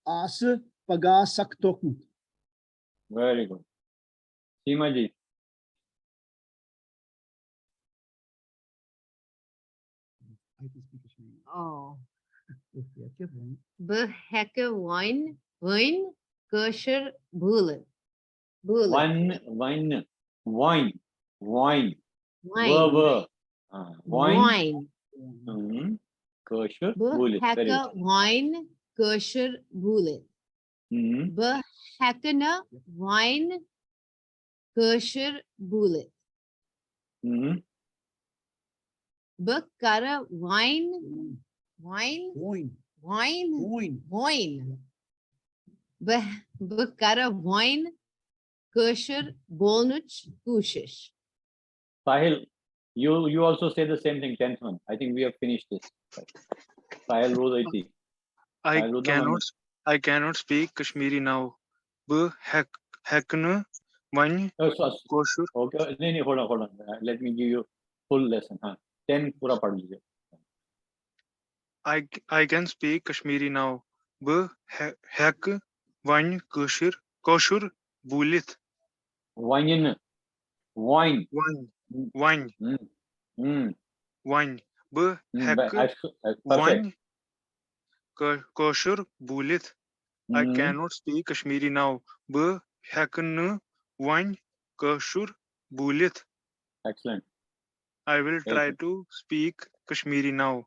Asa paga suck talk mut. Very good. Seema ji. Oh. بہٕ ہٮ۪کہٕ وۄنۍ وۄنۍ کٲشُر بولہٕ بولہٕ One, one, one, one. وۄنۍ Verb. آ، وۄنۍ۔ وۄنۍ ہم۔ کٲشُر بہٕ بوٗلِتھ۔ Very ہٮ۪کہٕ good. وۄنۍ کٲشُر بولہٕ ہم۔ بہٕ ہٮ۪کہٕ نہٕ وۄنۍ کٲشُر بولہٕ ہم۔ بہٕ کرٕ وۄنۍ وۄنۍ Boing, وۄنۍ boing. وۄنۍ بہٕ بہٕ کرٕ وۄنۍ کٲشُر بولنٕچ کوٗشِش۔ Sahil, you you also say the same thing, tenth one. I think we have finished this. Sahil Rose eighty. I Sahil Rose cannot I cannot speak Kashmiri now. بہٕ ہٮ۪ک ہٮ۪کہٕ نہٕ وۄنۍ Oh, so, Koshur okay. No, no, hold on, hold on. Uh, let me give you full lesson. Huh? Ten پورا پڑھ لیجیے۔ I I can speak Kashmiri now. بہٕ ہٮ۪- ہٮ۪کہٕ وۄنۍ کٲشُر کٲشُر بوٗلِتھ۔ وۄنۍ نہٕ۔ وۄنۍ۔ وۄنۍ وۄنۍ ہم۔ ہم۔ وۄنۍ بہٕ ہم، ہٮ۪کہٕ that's- that's perfect. وۄنۍ کٲ- کٲشُر بوٗلِتھ۔ I Hum. cannot speak Kashmiri now. بہٕ ہٮ۪کہٕ نہٕ وۄنۍ کٲشُر بوٗلِتھ۔ Excellent. I will try Excellent. to speak Kashmiri now.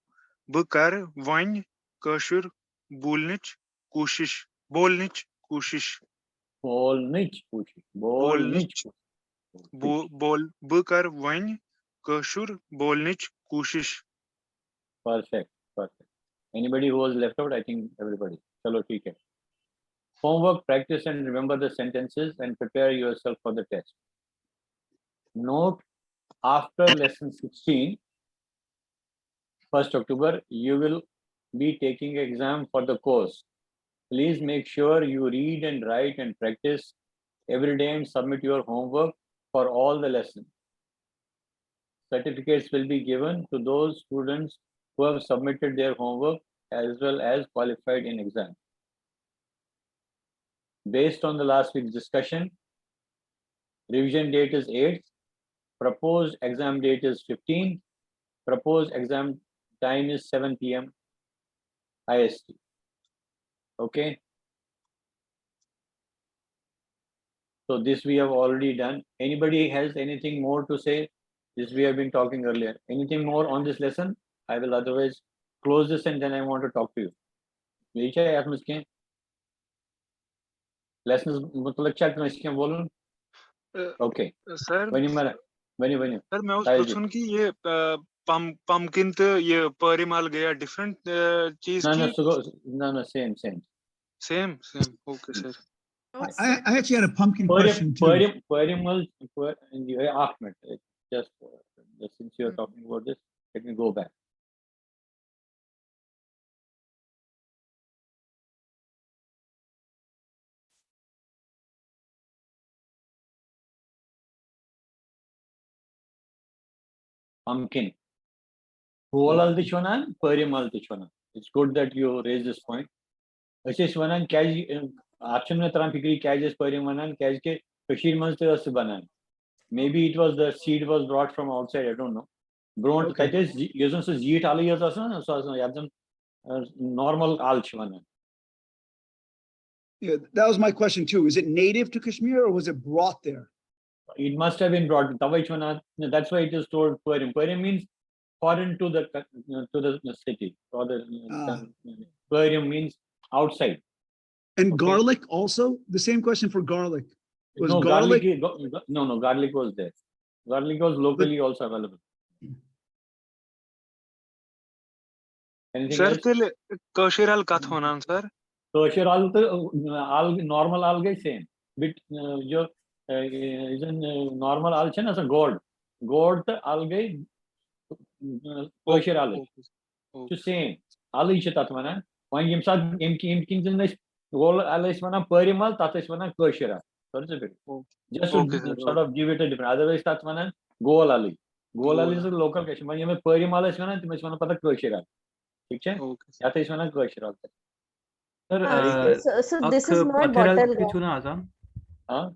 بہٕ کرٕ وۄنۍ کٲشُر بولنٕچ کوٗشِش بولنٕچ کوٗشِش۔ بولنٕچ کوٗشِش۔ بولنٕچ۔ بولنٕچ۔ بو بول بہٕ کرٕ وۄنۍ کٲشُر بولنٕچ کوٗشِش۔ Perfect. Perfect. Anybody who was left out, I think everybody. چلو ٹھیٖک ہے۔ Homework, practice and remember the sentences and prepare yourself for the test. Note, after lesson sixteen, first October, you will be taking exam for the course. Please make sure you read and write and practice every day and submit your homework for all the lessons. Certificates will be given to those students who have submitted their homework as well as qualified in exam. Based on the last week's discussion, revision date is eighth, proposed exam date is fifteenth, proposed exam time is seven p.m. I S T. Okay. So this we have already done. Anybody has anything more to say? This we have been talking earlier. Anything more on this lesson? I will otherwise close this and then I want to talk to you. بیٚیہِ چھا یَتھ منٛز کینٛہہ؟ Lessons مُتعلِق چھا کٲنٛسہِ کینٛہہ وَنُن؟ Uh, Okay. Sir, ؤنِو مےٚ، ؤنِو، ؤنِو۔ sir, مےٚ اوس طاہر جی۔ پرٛژھُن کہِ یہِ uh, pump- pumpkin تہٕ یہِ پٲرِم اَل گٔیا different uh, چیٖز نہ نہ کی؟ سُہ گوٚو نہ نہ same same. Same, same. Okay, sir. I, I I actually had a pumpkin پٲرِم question too. پٲرِم پٲرِم منٛز پٲ- یہِ اکھ minute. Just uh, since you are talking about this, let me go back. Pumpkin. ٹھوٗل اَل تہِ چھِ وَنان، پٲرِم اَل تہِ چھِ وَنان۔ It's good that you raise this point. أسۍ ٲسۍ وَنان کیٛازِ، اَتھ چھُنہٕ مےٚ تَران فِکرِ کیٛازِ ٲسۍ پٲرِم وَنان، کیٛازِکہِ کٔشیٖرِ منٛز تہِ ٲس سُہ بَنان۔ Maybe it was the seed was brought from outside, I don't know. برونٛٹھ Okay. تَتہِ ٲسۍ زِ- یُس زَن سُہ زیٖٹھ اَلٕے یٲژ آسان، سُہ آسان یَتھ زَن normal اَل چھِ وَنان۔ Yeah, that was my question too. Is it native to Kashmir or was it brought there? It must have been brought. تَوَے چھِ وَنان، that's why it is told پٲرِم۔ پٲرِم means foreign to the co- to the city or the Ah. Parium means outside. And Okay. Garlic also, the same question for garlic. Was No, garlic- garlic. Is, go- go- no, no, garlic was there. Garlic was locally also available. Anything sir else? تیٚلہِ کٲشِر اَل کَتھ وَنان سر؟ کٲشِر اَل تہٕ اَل normal اَل گٔے same. But uh, یہِ یُس زَن normal اَل چھےٚ نہ سۄ gourd gourd تہٕ اَل گٔے کٲشِر اَلٕے. چھُ same. اَلٕے چھِ تَتھ وَنان. وۄنۍ ییٚمہِ ساتہٕ ییٚمہِ کہِ ییٚمہِ کِنۍ زَن أسۍ gourd اَل ٲسۍ وَنان پٲرِم اَل، تَتھ ٲسۍ وَنان کٲشِر اَل. سَمجھ ژٕ؟ Just to Okay, sir. sort of give it a different. Otherwise تَتھ وَنان گول اَلٕے. گول اَلٕے گول چھِ local کٲشِر. وۄنۍ یِم أسۍ پٲرِم اَل ٲسۍ وَنان، تِم ٲسۍ وَنان پَتہٕ کٲشِر اَل. ٹھیٖک چھا؟ Okay, sir. یَتھ ٲسۍ وَنان کٲشِر اَل. سر Ah, so, so this is not پتھر bottle تہِ چھُ gourd. نہ آسان؟ ہاں؟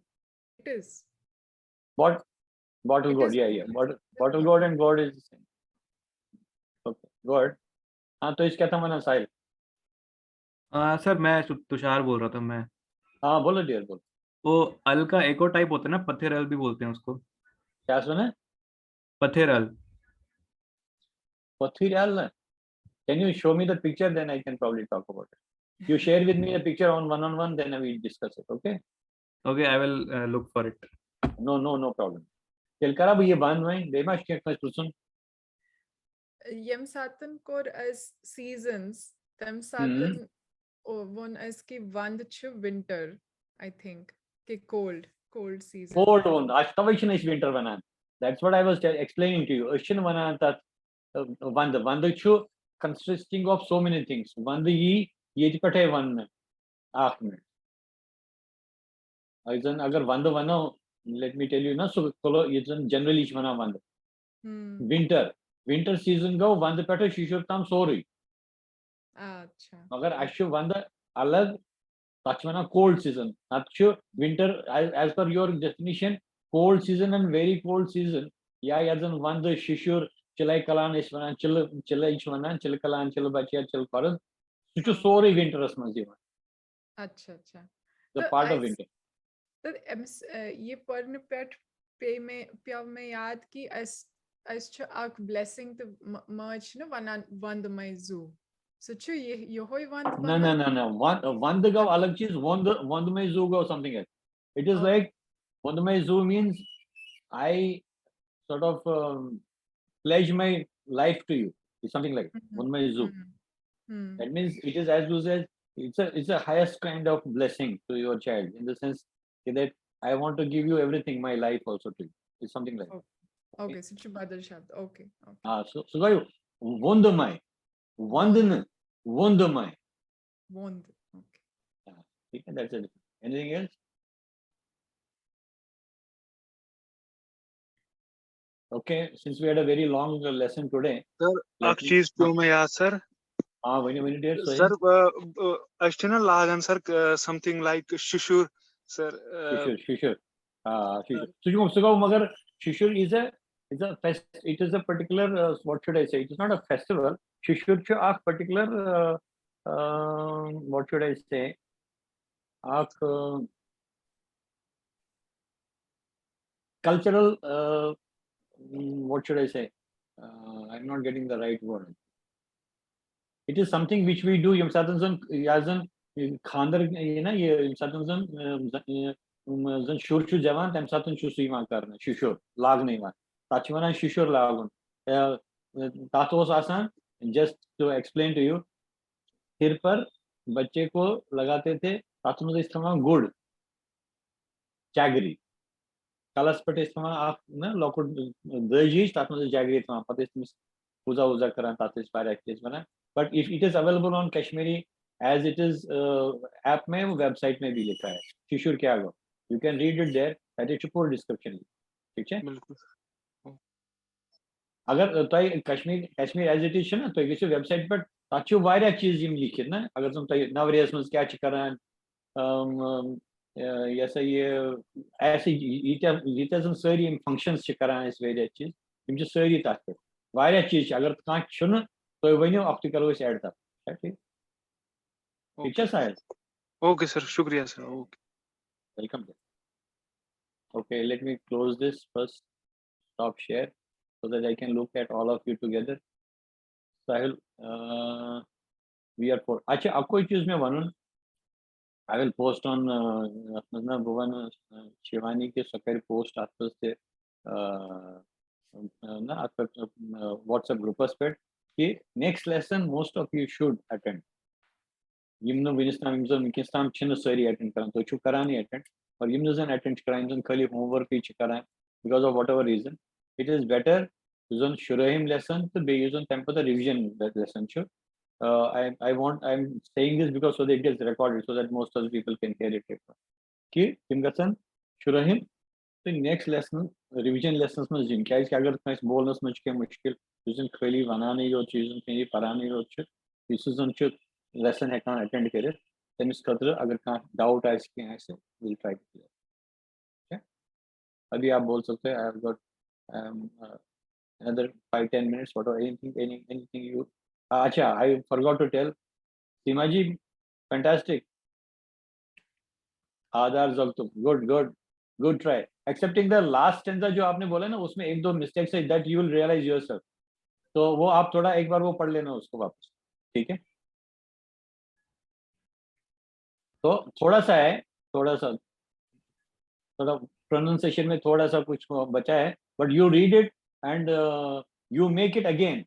It is. Bot bottle It gourd, is. yeah, yeah. It is. Bottle bottle gourd and gourd is the same. Okay, gourd. हाँ, तो इसका था मना साहिल. आ, सर, मैं तु- तुषार बोल रहा था मैं. हाँ, बोलो डियर, बोलो. वो अल का एक और टाइप होता है ना, पथेर अल भी बोलते हैं उसको. क्या सुना? पथेर अल. पथेर अल ना? Can you show me the picture? Then I can probably talk about it. You share with me a picture on one on one, then we discuss it. Okay? Okay, I will uh, look for it. No, no, no problem. تیٚلہِ کَرا بہٕ یہِ بنٛد وۄنۍ؟ بیٚیہِ ما چھُ کینٛہہ کٲنٛسہِ پرٛژھُن؟ ییٚمہِ ساتَن کوٚر اَسہِ seasons، تَمہِ ساتَن او- ووٚن اَسہِ کہِ وَندٕ چھُ winter, I think, کہِ cold, cold season. Cold ووٚن، اَسہِ تَوَے چھِنہٕ أسۍ winter وَنان. That's what I was tell- explaining to you. أسۍ چھِنہٕ وَنان تَتھ uh, وَندٕ. وَندٕ چھُ consisting of so many things. وَندٕ یی ییٚتہِ پٮ۪ٹھَے وَننہٕ. اَکھ مِنٹ. یُس زَن اگر وَندٕ وَنو، let me tell you نا، سُہ کھُلو یُس زَن generally چھِ وَنان وَندٕ. Hmm. Winter. Winter season گوٚو وَندٕ پٮ۪ٹھٕ شِشُر تام سورُے. اچھا. مگر اَسہِ چھُ وَندٕ الگ، تَتھ چھِ وَنان cold season. نَتہٕ چھُ winter, as, as per your definition, cold season and very cold season, یا یَتھ زَن وَندٕ، شِشُر، چِلَے کَلان ٲسۍ وَنان، چِلہٕ، چِلَے چھِ وَنان، چِلہٕ کَلان، چِلہٕ بَچہِ یا چِلہٕ خۄرٕد، سُہ چھُ سورُے winterس منٛز یِوان. اچھا اچھا. The تہٕ part of اَسہِ- winter. تہٕ أمِس, اَ، یہِ پَرنہٕ پٮ۪ٹھ پیٚیہِ مےٚ, پیوٚو مےٚ یاد کہِ اَسہِ, اَسہِ چھُ اَکھ blessing تہٕ م-, مٲج چھِنہٕ وَنان وَندٕ مَے زُو. سُہ چھُ یہِ, یِہوٚے وَندٕ نہ نہ وَنان؟ نہ نہ وَن- وَندٕ گوٚو الگ چیٖز، وَندٕ وَندٕ مَے زُو گوٚو something else. It is Oh. like وَندٕ مَے زُو means I sort of um, pledge my life to you. It's something like Mhm. وَندٕ مَے زُو. Mhm. Hmm. That means it is as good as it's a it's a highest kind of blessing to your child in the sense that I want to give you everything, my life also to you. It's something like Okay, سُہ چھُ بدل شبد. Okay, okay. آ سُہ سُہ گوٚو وَندٕ مَے، وَندٕ نہٕ، وَندٕ مَے. ووٚند. Okay. ٹھیٖک ہے، that's it. Anything else? Okay, since we had a very long lesson today, sir let اکھ me- چیٖز پیوٚو مےٚ یاد سر. آ ؤنِو ؤنِو ڈیٹ سوہیل. سر أسۍ چھِنہ لاگان سر something like شِشُر سر. شِشُر شِشُر آ شِشُر سُہ چھُ سُہ گوٚو مگر شِشُر is a is a fest it is a particular uh, what should I say, it is not a festival. شِشُر چھُ اکھ particular uh, uh, what should I say, اکھ uh, cultural uh, mm, what should I say, uh, I'm not getting the right word. It is something which we do ییٚمہِ ساتہٕ زَن یا زَن خانٛدر یہِ نہ یہِ ییٚمہِ ساتہٕ زَن زَن شُر چھُ زٮ۪وان تَمہِ ساتہٕ چھُ سُہ یِوان کرنہٕ شِشُر لاگنہٕ یِوان. تَتھ چھِ وَنان شِشُر لاگُن. تَتھ اوس آسان, just to explain to you, سر پر بچے کو لگاتے تھے, تَتھ منٛز ٲسۍ تھاوان گُڑ چاگری. کلس پٮ۪ٹھ ٲسۍ تھاوان اکھ نہ لۄکُٹ دٲجۍ ہِش, تَتھ منٛز ٲسۍ جاگری تھاوان, پَتہٕ ٲسۍ تٔمِس پوٗزا ووٗزا کران, تَتھ ٲسۍ واریاہ چیٖز وَنان. But if it is available on Kashmiri as it is, uh, app میں, وہ ویب سائٹ میں بھی لکھا ہے شِشُر کیا گوٚو. You can read it there, تَتہِ چھُ پوٗرٕ description. ٹھیٖک چھا؟ بِلکُل. اگر تۄہہِ Kashmir Kashmir as it is چھُنہ, تُہۍ گٔژھِو ویب سایٹ پٮ۪ٹھ, تَتھ چھِ واریاہ چیٖز یِم لیکھِتھ نہ, اگر زَن تۄہہِ نوریَس منٛز کیٛاہ چھِ کران, اَم، اَم، یہِ ہسا یہِ ایسے ییٖتیٛاہ ییٖتیٛاہ زَن سٲری یِم functions چھِ کران أسۍ واریاہ چیٖز, یِم چھِ سٲری تَتھ پٮ۪ٹھ. واریاہ چیٖز چھِ, اگر کانٛہہ چھُنہٕ, تُہۍ ؤنِو, اَکھتُے کرو أسۍ add تَتھ. چھا ٹھیٖک؟ ٹھیٖک چھا ساحل؟ Okay sir, شُکریہ sir. Okay. Welcome. Okay, let me close this first. Stop share. so that I can look at all of you together. Sahil, uh, we are four. اچھا، اکوے چیز مےٚ ونُن. I will post on, uh, اتھ منٛز نہ بہٕ ونہٕ، uh, شیوانی کہِ سۄ کرِ post اتھ منٛز تہِ، uh, uh, نہ اتھ پٮ۪ٹھ، uh, WhatsApp group-س پٮ۪ٹھ کہِ next lesson most of you should attend. یِم نہٕ وٕنِس تام، یِم زَن وٕنکیٚس تام چھِنہٕ سٲری attend کران، تُہۍ چھِو کرانٕے attend، اور یِم نہٕ زَن attend چھِ کران، یِم زَن خٲلی homework-ٕے چھِ کران because of whatever reason, it is better یُس زَن شُرٲہِم lesson تہٕ بیٚیہِ یُس زَن تَمہِ پَتہٕ revision lesson چھُ. Uh, I, I want, I'm saying this because so that it gets recorded, so that most of the people can hear it later. کہِ تِم گژھن شُرٲہِم تہٕ next lesson, revision lesson-س منٛز یِنۍ، کیازِ کہِ اگر کٲنٛسہِ بولنَس منٛز چھُ کینٛہہ مُشکِل، یُس زَن خٲلی وَنانٕے یوت چھُ، یُس زَن پَرانٕے یوت چھُ، یُس زَن چھُ lesson ہٮ۪کان attend کٔرِتھ، تٔمِس خٲطرٕ اگر کانٛہہ doubt آسہِ، کینٛہہ آسہِ, we'll try to clear. Okay? ابھی آپ بول سکتے ہیں, I have got, um, uh, another five ten minutes, whatever, anything, any, anything you, uh, اچھا, I forgot to tell, Seema G, fantastic. Aadhaar زلتم, good, good, good try. Excepting the last stanza جو آپ نے بولا نا, اس میں ایک دو mistakes Hai, that you will realize yourself. تو وہ آپ تھوڑا ایک بار وہ پڑھ لینا اس کو واپس, ٹھیک ہے؟ تو تھوڑا سا ہے, تھوڑا سا, تھوڑا پروننسیشن میں تھوڑا سا کچھ بچا ہے, but you read it and, uh, you make it again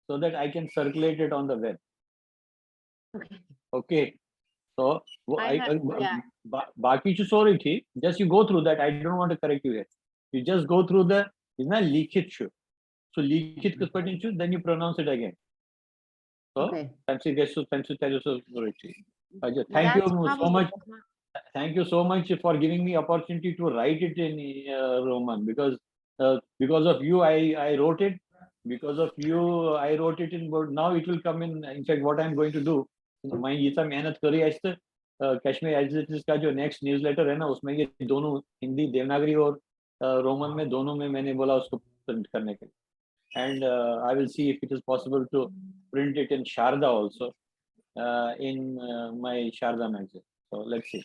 so that I can circulate it on the web. Okay. Okay. So, وہ I I- have- uh, yeah. با- باقی چھُ سورُے ٹھیٖک, just you go through that, I don't want to correct you here. You just go through the, یہِ چھُنہ لیٖکھِتھ چھُ, سُہ لیٖکھِتھ کِتھ پٲٹھۍ چھُ, then you pronounce it again. So, Okay. تَمہِ سۭتۍ گژھِ سُہ, تَمہِ سۭتۍ تَرِ سُہ سورُے ٹھیٖک. اچھا, thank you That's so probably- much. Thank you so much for giving me opportunity to write it in, uh, Roman, because, uh, because of you, I, I wrote it. Because of you, I wrote it in Word. Now it will come in. In fact, what I'm going to do, मैं ये सब मेहनत करी आज तक, uh, Kashmir as it is का जो next newsletter है ना, उसमें ये दोनों हिंदी देवनागरी और, uh, रोमन में, दोनों में मैंने बोला उसको प्रिंट करने के लिए. And, uh, I will see if it is possible to print it in Sharda also, uh, in, uh, my Sharda magazine. So let's see.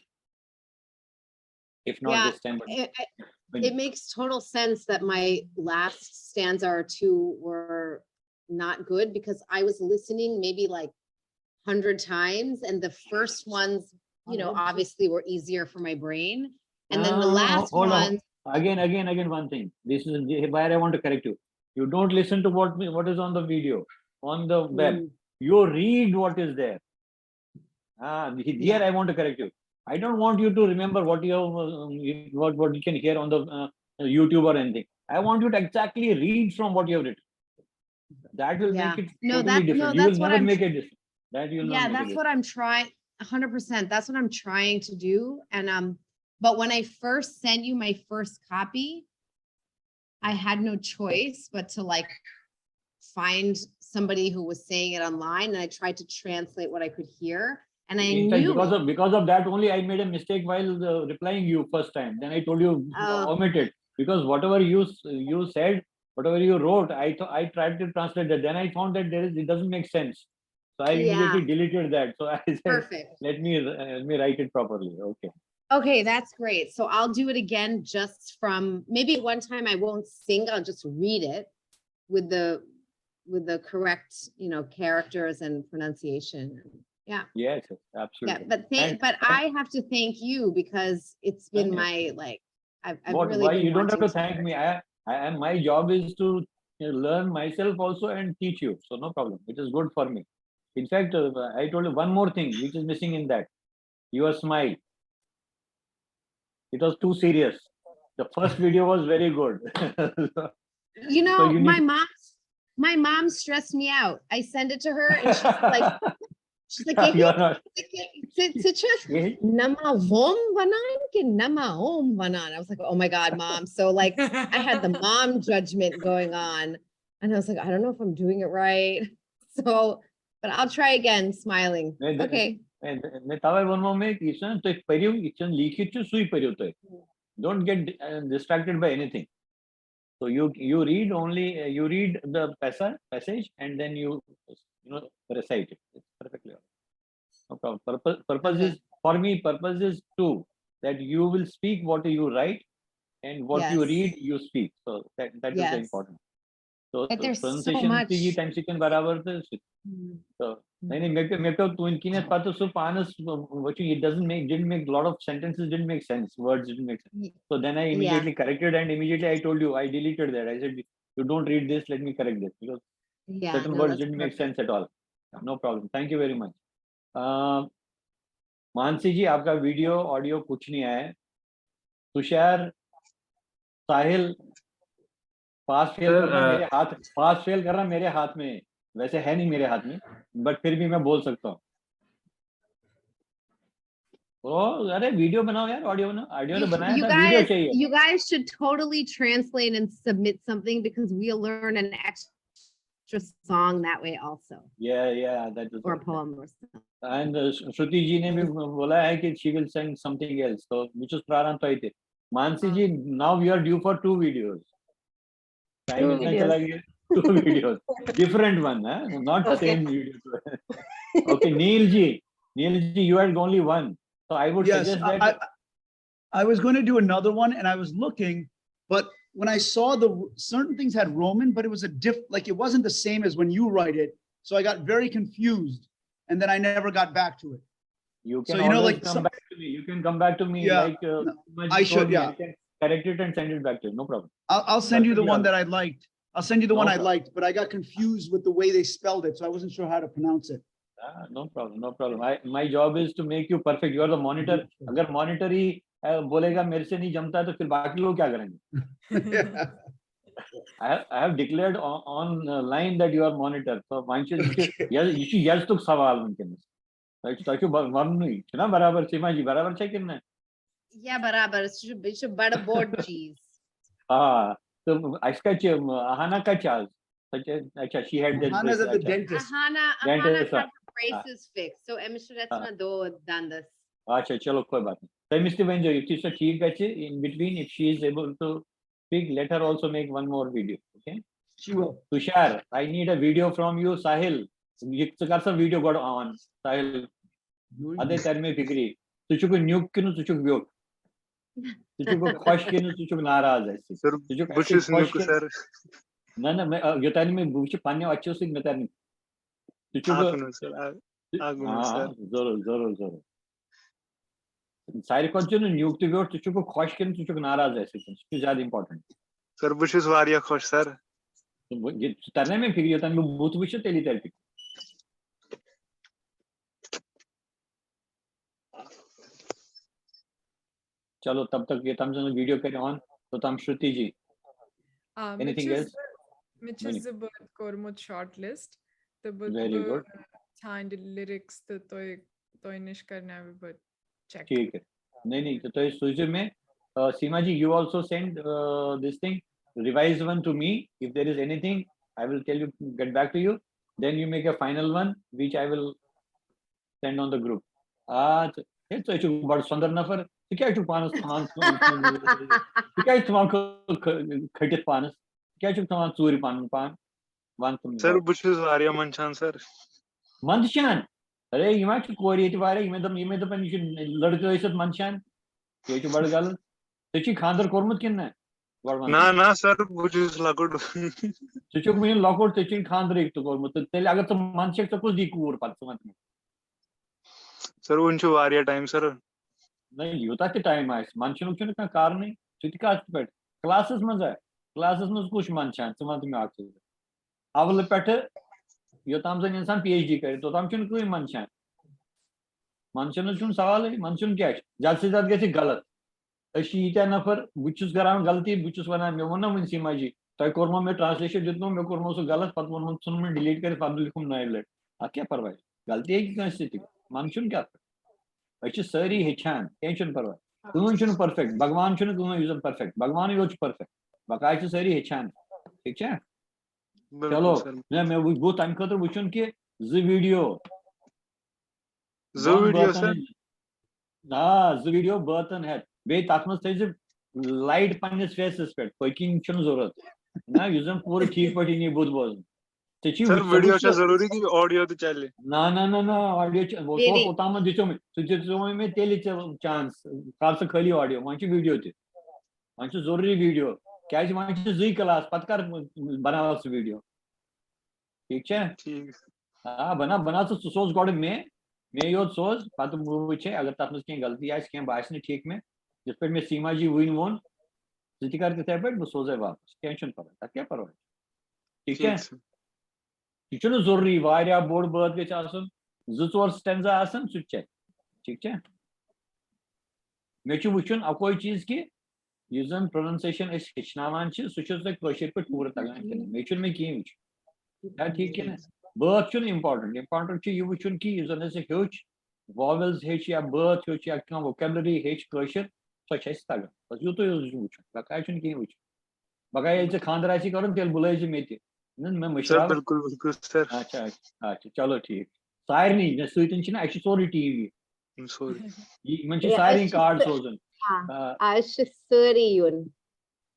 If not Yeah, this time, but It, I- when- it makes total sense that my last stanza or two were not good because I was listening maybe like hundred times, and the first ones, you know, obviously were easier for my brain. And then the No, no, no, last hold on. one, Again, again, again, one thing. This is the, where I want to correct you. You don't listen to what me, what is on the video, on the web. mm, You read what is there. Ah, the- here Yeah. I want to correct you. I don't want you to remember what you have, uh, you- what, what you can hear on the, uh, YouTube or anything. I want you to exactly read from what you have written. That will Yeah. Make it No, totally that- no, different. You that's will what never I'm make a difference. That you will Yeah, not make a that's what difference. I'm trying, hundred percent. That's what I'm trying to do. And, um, but when I first sent you my first copy, I had no choice but to, like, find somebody who was saying it online, and I tried to translate what I could hear. And I In fact, knew because of, because of that only, I made a mistake while, uh, replying you first time. Then I told you, uh, Oh. omit it, because whatever you s- you said, whatever you wrote, I thought, I tried to translate that. Then I found that there is, it doesn't make sense. So I immediately Yeah. Deleted that. So I said, Perfect. Let me, uh, let me write it properly. Okay. Okay, that's great. So I'll do it again, just from, maybe one time I won't sing, I'll just read it with the, with the correct, you know, characters and pronunciation. Yeah. Yes, yes, absolutely. Yeah, but thank, And- but I have to thank you because it's been Yeah. my, like, I've, I've What? really Why? been You don't have to wanting thank me. I, I am. My job is to, uh, learn myself also and teach you. So no problem. It is good for me. In fact, uh, I told you one more thing which is missing in that. Your smile. It was too serious. The first video was very good. You know, you my need- mom, my mom stressed me out. I send it to her, and she's like, she's like, "Kiki, You're not. Kiki, to, to just Eh? nama home vanan ki nama home vanan." I was like, "Oh my God, mom." So, like, I had the mom judgment going on. And I was like, "I don't know if I'm doing it right." So, but I'll try again, smiling. Wait, the- Okay. And, and تَوَے ووٚنمو مےٚ, یہِ چھُنہ تُہۍ پٔرِو, یہِ چھُنہٕ لیٖکھِتھ چھُ, سُے پٔرِو تُہۍ. Don't get, uh, distracted by anything. So you, you read only, uh, you read the passa-, passage and then you, you know, recite it. It's perfectly all right. No problem. Purpose, purpose Okay. is, for me, purpose is two, that you will speak what you write and what you Yes. read, you speak. So that, that is the Yes. important. So But there's so pronunciation much. تہِ یی تَمہِ سۭتۍ برابر تہٕ سُہ Hmm. So, نہیں نہیں مےٚ پیوٚو مےٚ پیوٚو تُہٕنٛدۍ کِنٮ۪تھ پَتہٕ سُہ پانَس وٕچھُن, it doesn't make, didn't make, lot of sentences didn't make sense, words didn't make sense. Y- So then I Yeah. immediately corrected and immediately I told you, I deleted that. I said, you don't read this, let me correct this, because Yeah. certain No, words that's didn't make perfect. sense at all. No problem. Thank you very much. Uh, Mansi जी, आपका video audio कुछ नहीं आया है. तुषार, साहिल, pass fail Sir, करना uh, मेरे हाथ pass fail करना मेरे हाथ में है. वैसे है नहीं मेरे हाथ में, बट फिर भी मैं बोल सकता हूँ. ओ, अरे वीडियो बनाओ यार, ऑडियो बनाओ. ऑडियो तो You, बनाया you था, वीडियो guys, चाहिए. You guys should totally translate and submit something because we'll learn an extra song that way also, Yeah, yeah, that is or right. Poem or something. And uh, श्रुति जी ने भी बोला है कि she will send something else. So which is प्रारंभ तो थे. मानसी हाँ. जी, now you are due for two videos. Time Two इतना videos. चला गया. Two videos, different one, huh? Not Okay. Same video. Okay, Neil ji, Neil ji, you had only one. So I would Yes, suggest I, that. I, I was going to do another one, and I was looking, but when I saw the certain things had Roman, but it was a diff like it wasn't the same as when you write it, so I got very confused, and then I never got back to it. You So, can you know, always like, come some- back to me. You can come back to me. Yeah, Like uh, no, Simaji I should, told me, yeah. I can correct it and send it back to you. No problem. I'll, I'll send you the Perfect. One that I liked. I'll send you the No one I problem. Liked, but I got confused with the way they spelled it, so I wasn't sure how to pronounce it. Ah, no problem, no problem. I, my job is to make you perfect. You are the monitor. अगर monitor ही uh, बोलेगा मेरे से नहीं जमता है तो फिर बाकी लोग क्या करेंगे? I have, I have declared on, on uh, line that you are monitor. So वहाँ से ये ये तो सवाल उनके में. تۄہہِ چھُ تۄہہِ چھُ وَننُے چھُنہ برابر سیما جی برابر چھا کِنہٕ نہ؟ Yeah, برابر. It should, it should بڑٕ بوٚڑ چیٖز. آ تہٕ اَسہِ کَتہِ چھِ اہانا کَتہِ چھِ آز؟ سۄ چھِ اچھا she had that Hana's at the dentist. Ahana, Dentist, Ahana ah. had braces fixed, so أمِس چھُ رژھِ Ah. منٛز دود دنٛدس. اچھا چلو کوئی بات نہیں. تٔمِس تہِ ؤنۍ زیو یُتھُے سۄ ٹھیٖک گژھِ in between if she is able to speak let her also make one more video. Okay. She will. Tushar, I need a video from you. Sahil, یہِ ژٕ کر سا video گۄڈٕ on. Sahil, اَدے تَرِ مےٚ فِکری. ژٕ چھُکھ نیُک کِنہٕ ژٕ چھُکھ ویوٚٹھ؟ ژٕ چھُکھ خۄش کِنہٕ ژٕ چھُکھ ناراض اَسہِ سۭتۍ؟ سر ژٕ چھُکھ بہٕ اَسہِ چھُس سۭتۍ خۄش نیُک کِنہٕ سر. نہ نہ مےٚ یوٚتانۍ مےٚ بہٕ وٕچھِ پننیو اَتھیو سۭتۍ مےٚ تَرِ نہٕ. ژٕ چھُکھ اکھ مِنٹ سر اکھ اکھ مِنٹ آ سر. ضروٗر ضروٗر ضروٗر. ساروی کھۄتہٕ چھُنہٕ نیُک تہِ ویوٚٹھ، ژٕ چھُکھ خۄش کِنہٕ ژٕ چھُکھ ناراض اَسہِ سۭتۍ؟ سُہ چھُ زیادٕ important. سر بہٕ چھُس واریاہ خۄش سر. تہٕ بہٕ- یہِ تَرِ نا مےٚ فِکرِ، یوٚتانۍ بہٕ بُتھ وٕچھِ تیٚلی تَرِ فِکرِ. چلو تب تک یوٚتام زَن video کَرِ on توٚتام شرُتی جی. آ، مےٚ Anything چھُ else? زٕ، مےٚ چھِ ؤنِو. زٕ بٲتھ کوٚرمُت short list تہٕ بہٕ Very بہٕ good. ژھانٛڈٕ lyrics تہٕ تۄہہِ تۄہہِ نِش کرناوٕ بہٕ check. ٹھیٖک ہے. نہیں نہیں تو تُہۍ سوٗزِو مےٚ. Uh, Seema ji, you also send uh, this thing, revised one to me. If there is anything, I will tell you, get back to you. Then you make a final one, which I will send on the group. آ تہٕ ہے ژٕ چھُکھ بڑٕ سۄندر نفر، ژٕ کیٛازِ چھُکھ پانس تھاوان ژٕ کیٛازِ چھُکھ تھاوان کھٔ- کھٔ- کھٔٹِتھ پانس؟ ژٕ کیٛازِ چھُکھ تھاوان ژوٗرِ پنُن پان؟ وَن تہٕ مےٚ سر جواب. بہٕ چھُس واریاہ منٛدچھان سر. منٛدچھان؟ اَرے یِم ہا چھِ کورِ ییٚتہِ واریاہ، یِمے دَپ یِمے دَپان یہِ چھُ لٔڑکہٕ ٲسِتھ منٛدچھان، یہِ چھُ بڑٕ غلط. ژےٚ چھُے خانٛدر کوٚرمُت کِنہٕ نہ؟ گۄڈٕ وَن نہ تہٕ مےٚ. نہ سر بہٕ چھُس لۄکُٹ. ژٕ چھُکھ وٕنہِ لۄکُٹ، ژےٚ چھُے نہٕ خانٛدرٕے تہِ کوٚرمُت، تہٕ تیٚلہِ اگر ژٕ منٛدچھکھ ژےٚ کُس دی کوٗر پتہٕ، ژٕ وَن تہٕ مےٚ. سر وُنہِ چھُ واریاہ ٹایم سر. نہ یوٗتاہ تہِ ٹایم آسہِ، منٛدچھنُک چھُنہٕ کانٛہہ کارنٕے. ژٕ تہِ کَتھ پٮ۪ٹھ؟ کلاسس منٛز ہا، کلاسس منٛز کُس چھُ منٛدچھان؟ ژٕ وَن تہٕ مےٚ اکھ چیٖز. اولہٕ پٮ۪ٹھٕ یوٚتام زَن اِنسان پی ایچ ڈی کَرِ، توٚتام چھُنہٕ کٕہٕنۍ منٛدچھان. منٛدچھنَس چھُنہٕ سوالٕے، منٛدچھُن کیٛاہ چھُ؟ زیادٕ سے زیادٕ گژھِ غلط. أسۍ چھِ ییٖتیٛاہ نفر، بہٕ تہِ چھُس کران غلطی، بہٕ تہِ چھُس وَنان، مےٚ ووٚن نہ وٕنۍ سیما جی، تۄہہِ کوٚرمو مےٚ translation دیُتمو، مےٚ کوٚرمو سُہ غلط، پَتہٕ ووٚنمو ژھُنُن delete کٔرِتھ، پَتہٕ لیوٚکھُم نَیہِ لَٹہِ. اَتھ کیٛاہ پَرواے؟ غلطی ہیٚکہِ کٲنٛسہِ تہِ گٔژھِتھ، منٛدچھُن کیٛاہ؟ أسۍ چھِ سٲری ہیٚچھان، کینٛہہ چھُنہٕ پَرواے. کٕہٕنۍ چھُنہٕ perfect، بھگوان چھُنہٕ کٕہٕنۍ یُس زَن perfect، بھگوانٕے یوت چھُ perfect، بقایا چھِ سٲری ہیٚچھان، ٹھیٖک چھا؟ بِلکُل چلو، سر. نہ مےٚ وُچھ، بہٕ تَمہِ خٲطرٕ وُچھُن کہِ زٕ video، زٕ دۄن video بٲتَن سر. ہٕنٛدۍ، آ زٕ video بٲتَن ہٮ۪تھ، بیٚیہِ تَتھ منٛز تھٲیزِ light پنٛنِس face پٮ۪ٹھ، پٔکِنۍ چھُنہٕ ضوٚرَتھ، نہ یُس زَن پوٗرٕ ٹھیٖک پٲٹھۍ یی بُتھ بوزنہٕ. ژےٚ چھی سر وُچھ- ژےٚ video وُچھ- چھا ضروٗری کہِ audio تہِ چلہِ؟ نہ نہ نہ نہ audio چھِ بیٚیہِ- اوتامَتھ دِژیو مےٚ، سُہ دِژیو مےٚ تیٚلہِ ژےٚ chance، کر ژٕ خٲلی audio، وۄنۍ چھُ video تہِ، وۄنۍ چھُ ضروٗری video. کیازِ وۄنۍ چھِ زٕے کلاس، پتہٕ کر بناوکھ ژٕ ویٖڈیو؟ ٹھیٖک چھا؟ ٹھیٖک۔ آ، بناو، بناو ژٕ، ژٕ سوز گۄڈٕ مےٚ، مےٚ یوت سوز، پتہٕ وٕچھے اگر تتھ منٛز کینٛہہ غلطی آسہِ، کینٛہہ باسہِ نہٕ ٹھیٖک مےٚ، یِتھ پٲٹھۍ مےٚ سیما جی وٕنۍ ووٚن، ژٕ تہِ کر تِتھے پٲٹھۍ، بہٕ سوزے واپس، کینٛہہ چھُنہٕ پرواے، تتھ کیٛاہ پرواے چھُ؟ ٹھیٖک چھا؟ ٹھیٖک چھُ۔ یہِ چھُنہٕ ضروٗری واریاہ بوٚڑ بٲتھ گژھِ آسُن، زٕ ژور سٹینزا آسن، سُہ تہِ چلہِ۔ ٹھیٖک چھا؟ مےٚ چھُ وٕچھُن اَکوے چیٖز کہِ یُس زَن پروننسیشن أسۍ ہیٚچھناوان چھِ، سُہ چھُ تۄہہِ کٲشِر پٲٹھۍ پوٗرٕ تَگان کِنہٕ نہ۔ مےٚ چھُنہٕ مےٚ کِہیٖنۍ وٕچھُن۔ چھا ٹھیٖک کِنہٕ نہ؟ بٲتھ چھُنہٕ امپورٹنٹ، امپورٹنٹ چھُ یہِ وٕچھُن کہِ یُس زَن اَسہِ ہیوٚچھ، واویلز ہیٚچھ یا بٲتھ ہیوٚچھ یا کانٛہہ ووکیبلری ہیٚچھ کٲشِر، سۄ چھِ اَسہِ تَگان۔ بَس یُتُے یوت چھُ وٕچھُن، بَقایہِ چھُنہٕ کِہیٖنۍ وٕچھُن۔ بَقایہِ ییٚلہِ ژےٚ خانٛدر آسہِ کَرُن، تیٚلہِ بُلٲیزِ مےٚ تہِ۔ نہ، مےٚ سر، مٔشراو۔ بِلکُل، بِلکُل، سر۔ اچھا، اچھا، اچھا، چلو ٹھیٖک۔ سارنٕے، مےٚ سۭتۍ چھِنہٕ، اَسہِ چھُ سورُے ٹیٖم یہِ۔ سوری۔ یہِ، یِمن چھِ یہِ سارنٕے اَسہِ چھِ کارڈ سٲ- سوزُن۔ ہاں، آ، اَسہِ چھِ سٲری یُن۔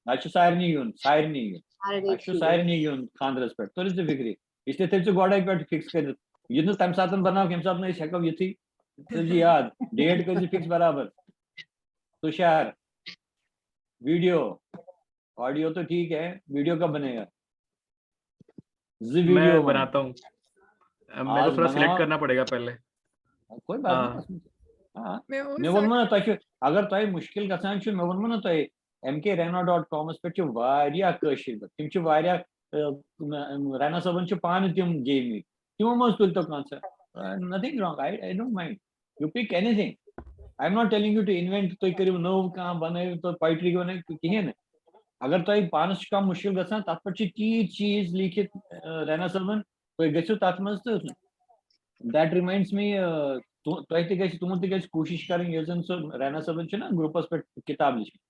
اَسہِ چھُ سارنٕے یُن، سارنٕے یُن۔ سارنٕے اَسہِ چھُ چھِ یُن۔ سارنٕے یُن خانٛدرس پٮ۪ٹھ۔ تُلِو ژٕ فِکرِ۔ اس لیے تھٲیِو ژٕ گۄڈے پٮ۪ٹھ فِکس کٔرِتھ۔ یُتھ نہٕ تَمہِ ساتہٕ بناو، ییٚمہِ ساتہٕ نہٕ أسۍ ہٮ۪کو یِتھٕے۔ تھٲیِو ژٕ یاد، ڈیٹ کٔرۍ زِ فِکس برابر۔ تُشار، ویڈیو، آڈیو تو ٹھیک ہے، ویڈیو کب بنے گا؟ زٕ میں ویڈیو بناو۔ بناتا ہوں۔ اب میرے کو آج تھوڑا سلیکٹ بناؤ۔ کرنا پڑے گا پہلے۔ کوئی بات نہیں، ہاں۔ اس میں، ہاں۔ مےٚ اوس مےٚ ووٚنمو نا تۄہہِ چھُ، اگر تۄہہِ مُشکِل گژھان چھُ، مےٚ ووٚنمو نا تۄہہِ، M K Raina dot comes پٮ۪ٹھ چھِ واریاہ کٲشِر پٲٹھۍ۔ تِم چھِ واریاہ، آ، رینا صٲبن چھِ پانہٕ تِم گیمٕتۍ۔ تِمو منٛز تُلۍ تو کانٛہہ ژٕ۔ آ، nothing wrong, I, I don't mind. You pick anything. I am not telling you to invent، تُہۍ کٔرِو نٔو کانٛہہ، بنٲیِو تُہۍ پویٹری بنٲیِو کِہیٖنۍ نہٕ۔ اگر تۄہہِ پانس چھُ کانٛہہ مُشکِل گژھان، تتھ پٮ۪ٹھ چھِ تیٖتۍ چیٖز لیٖکھِتھ، آ، رینا صٲبن، تُہۍ گٔژھِو تتھ منٛز تہٕ that reminds me، آ، تُہ-، تۄہہِ تہِ گژھِ، تُہُنٛد تہِ گژھِ کوٗشِش کرٕنۍ، یۄس زن سُہ رینا صٲبن چھُ نا گروپس پٮ۪ٹھ کِتاب لیٖچھمٕژ،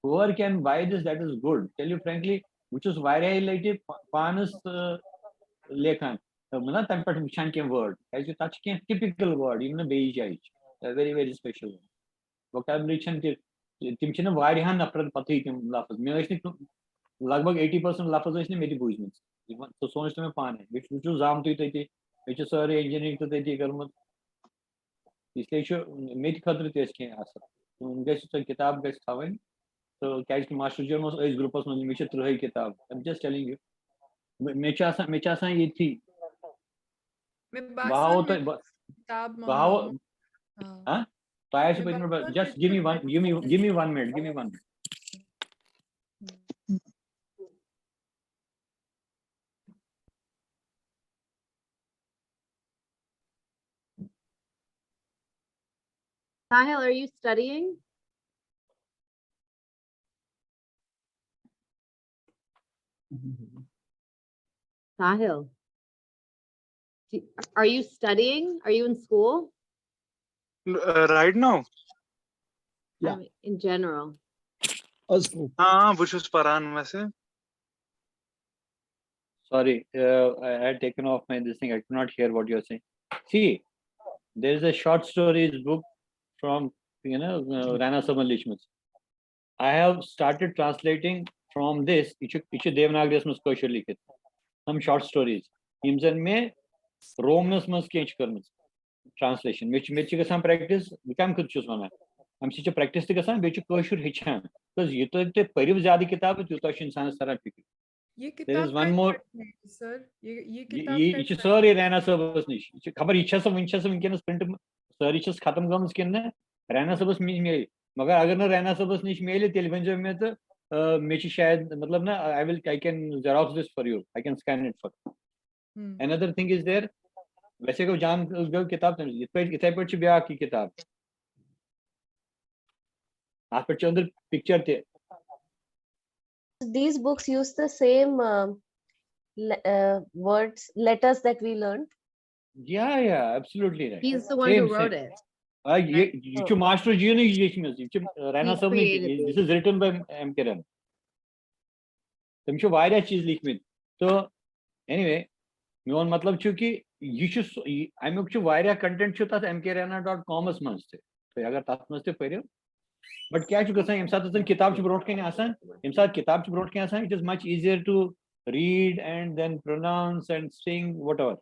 whoever can buy this, that is good. Tell you frankly، بہٕ چھُس واریاہہِ لٹہِ پا-، پانس، آ، لیکھان، مطلب تمہِ پٮ۪ٹھ وٕچھان کینٛہہ word، کیازِ تتھ چھِ کینٛہہ typical word یِم نہٕ بیٚیِس جایہِ چھِ، very, very special vocabulary چھَنہٕ تہِ، تِم چھِنہٕ واریاہن نفرن پتہٕے تِم لفظ۔ مےٚ ٲسۍ نہٕ تِم، لگ بگ eighty percent لفظ ٲسۍ نہٕ مےٚ تہِ بوٗزمٕتۍ۔ یِمن، سُہ سوٗنٛچ نہٕ مےٚ پانے۔ بہٕ چھُس، بہٕ چھُس زامتُے تٔتی، مےٚ چھِ سٲرٕے engineering تہِ تٔتی کٔرمٕژ۔ اس لیے چھُ مےٚ تہِ خٲطرٕ تہِ ٲسۍ کینٛہہ اصل۔ تِم گژھِ، سۄ کِتاب گژھِ تھاوٕنۍ۔ تہٕ کیازِ کہِ ماسٹر جی یَن اوس أتھۍ گروپس منٛز، مےٚ چھِ ترٕٛہے کِتاب۔ I'm just telling you۔ مےٚ، مےٚ چھِ آسان، مےٚ چھِ آسان ییٚتھی۔ مےٚ بہٕ ہاوو باسان تۄہہِ، مےٚ بہٕ، کِتاب بہٕ ہاوو، منٛگناوُن۔ آ۔ ہاں؟ تۄہہِ آسہِ مےٚ پٔتمہِ باسان لٹہِ، just مےٚ give me چھُ one, give me, give me one minute, give me one minute. Sahil, are you studying? Sahil, do- are you studying? Are you in school? Uh, right now? Yeah. I mean, in general. Also, ہاں، بہٕ چھُس پران ویسے۔ Sorry, uh, I had taken off my this thing. I could not hear what you're saying. See, there is a short stories book from, you know, uh, Rana Saban Lichmut. I have started translating from this. یہِ چھُ، یہِ چھُ دیوناگریَس منٛز کٲشُر لیکھِتھ۔ Some short stories. یِم زَن مےٚ رومنَس منٛز کینٛہہ چھِ کٔرمٕژ translation۔ مےٚ چھِ، مےٚ تہِ چھِ گژھان practice، بہٕ کَمہِ خٲطرٕ چھُس وَنان؟ اَمہِ سۭتۍ چھِ practice تہِ گژھان، بیٚیہِ چھِ کٲشُر ہیٚچھان۔ Because یوٗتاہ تُہۍ پٔرِو زیادٕ کِتابہٕ، تیوٗتاہ چھُ اِنسانَس تَران فِکرِ۔ یہِ There is کِتاب one کَتہِ more. پٮ۪ٹھ میلہِ، سر؟ یہِ، یہِ یہِ، کِتاب یہِ، یہِ کَتہِ چھِ پٮ۪ٹھ؟ سٲرٕے رینا صٲبَس نِش۔ یہِ چھِ خبر، یہِ چھےٚ سا وٕنہِ، چھےٚ سا وٕنکیٚنَس print، سٲرٕے چھَس ختم گٔمٕژ کِنہٕ نہ؟ رینا صٲبَس نِش میلہِ۔ مگر اگر نہٕ رینا صٲبَس نِش میلہِ، تیٚلہِ ؤنۍزیو مےٚ تہٕ، آ، مےٚ چھِ شاید، مطلب نہ، I will, I can Xerox this for you. I can scan it for you. Hum. Another thing is there. ویسے گوٚو جان، گوٚو کِتاب تٔمِس۔ یِتھ پٲٹھۍ، یِتھَے پٲٹھۍ چھِ بیٛاکھ یہِ کِتاب۔ اَتھ پٮ۪ٹھ چھِ أنٛدٕرۍ picture تہِ۔ These books use the same uh, le- uh, words, letters that we learned. Yeah, yeah, absolutely right. He's the one Same, who wrote same. it. آ، یہِ، یہِ چھُ ماسٹر جی یَنٕے لیٖچھمٕژ، یہِ چھِ رینا He صٲبنٕے، created it. This is written by M K Raina. تٔمۍ چھِ واریاہ چیٖز لیٖکھمٕتۍ۔ تہٕ anyway، میون مطلب چھُ کہِ یہِ چھُ سُہ، یہِ، اَمیُک چھُ واریاہ content چھُ تَتھ ایم کے رینا ڈاٹ کامَس منٛز تہِ۔ تُہۍ اگر تَتھ منٛز تہِ پٔرِو۔ But کیٛاہ چھُ گژھان، ییٚمہِ ساتہٕ زَن کِتاب چھِ برونٛٹھ کَنہِ آسان، ییٚمہِ ساتہٕ کِتاب چھِ برونٛٹھ کَنہِ آسان، it is much easier to read and then pronounce and sing whatever.